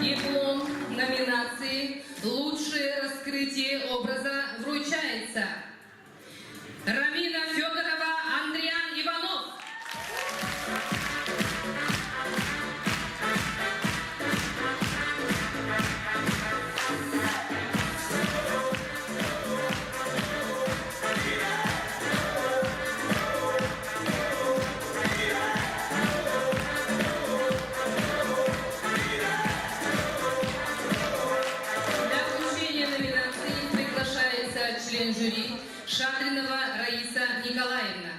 Диплом номинации «Лучшее раскрытие образа» вручается Рамина Федорова, Андриан Иванов. Для вручения номинации приглашается член жюри Шадринова Раиса Николаевна.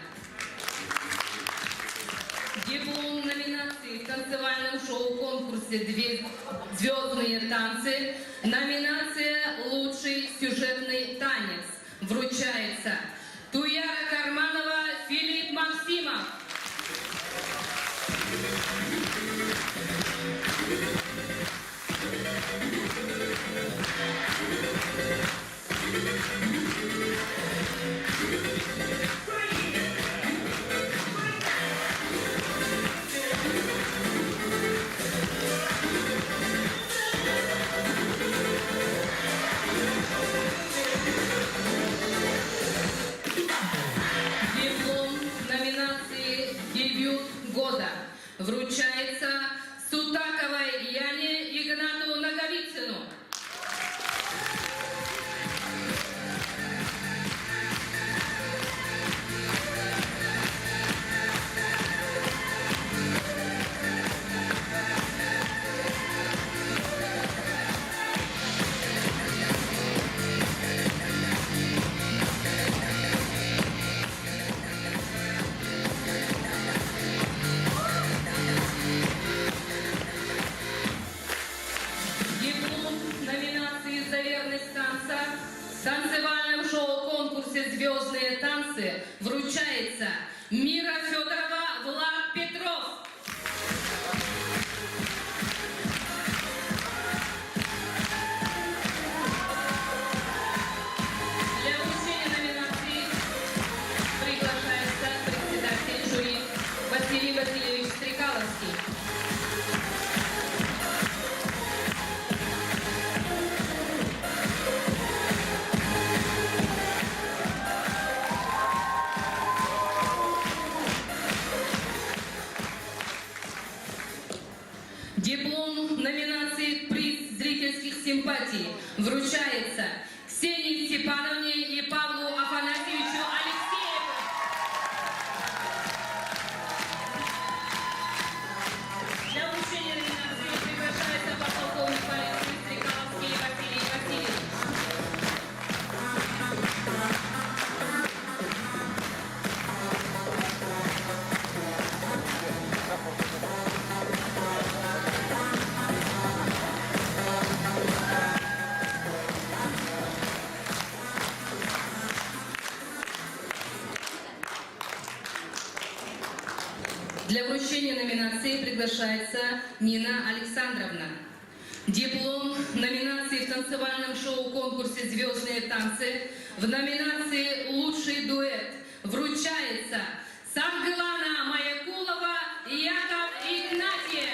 Диплом номинации в танцевальном шоу-конкурсе «Звездные танцы» номинация «Лучший сюжетный танец» вручается Туяра Карманова, Филипп Максимов. Диплом номинации «Дебют года» вручается Сутаковой Яне Игнату Наговицыну. Диплом номинации «За верность танца» в танцевальном шоу-конкурсе «Звездные танцы» вручается Мира Федорова, Влад Петров. Для вручения номинации приглашается председатель жюри Василий Васильевич Стрекаловский. Диплом номинации «Приз зрительских симпатий» вручается Ксении Степановне и Павлу Афанасьевичу Алексееву. Для вручения номинации приглашается подполковник полиции Стрекаловский Василий Васильевич. номинации приглашается Нина Александровна. Диплом номинации в танцевальном шоу-конкурсе «Звездные танцы» в номинации «Лучший дуэт» вручается Саргылана Маякулова и Яков Игнатьев.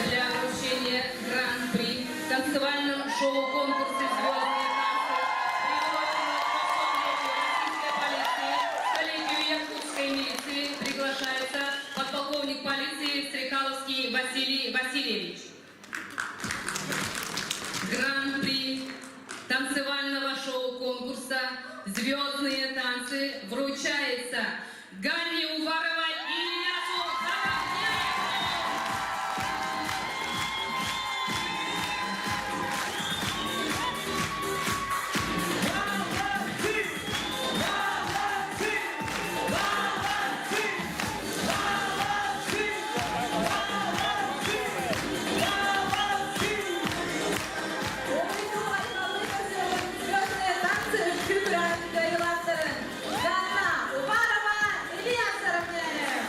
Для вручения Гран-при в танцевальном шоу-конкурсе «Звездные танцы», приуроченном к российской полиции, коллегию якутской милиции приглашается подполковник полиции Стрекаловский Василий Васильевич. Гран-при танцевального шоу-конкурса «Звездные танцы» вручается Ганне Уваровой и Ильясу Заровняеву. Звездные танцы үҥкүү күрэҕин кыайыылаахтарын Ганна Уварова, Илья Заровняев.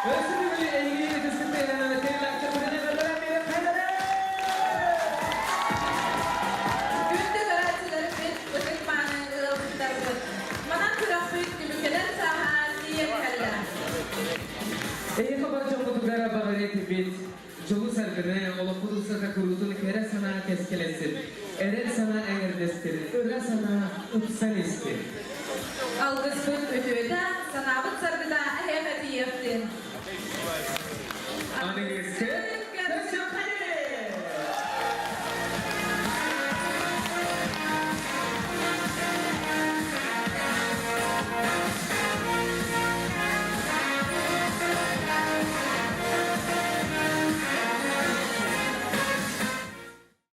Өссө төгүл эһигини ытыскытыынан Күндү көрөөччүлэрбит, ытык мааны ыалдьыттарбыт. Манан күрэхпит түмүктэнэр сааһа тиийэн кэллэ. Эһиэхэ бар дьоммутугар баҕар этибит, дьолу саргыны, олохпут устата куруутун кэрэ санаа кэскилэсин, эрэл санаа эҥэрдэстин, ыра санаа ыпсан истин. Алгыспыт үтүөтэ, санаабыт саргыта эһиэхэ тиийиэхтин. Аныгыскы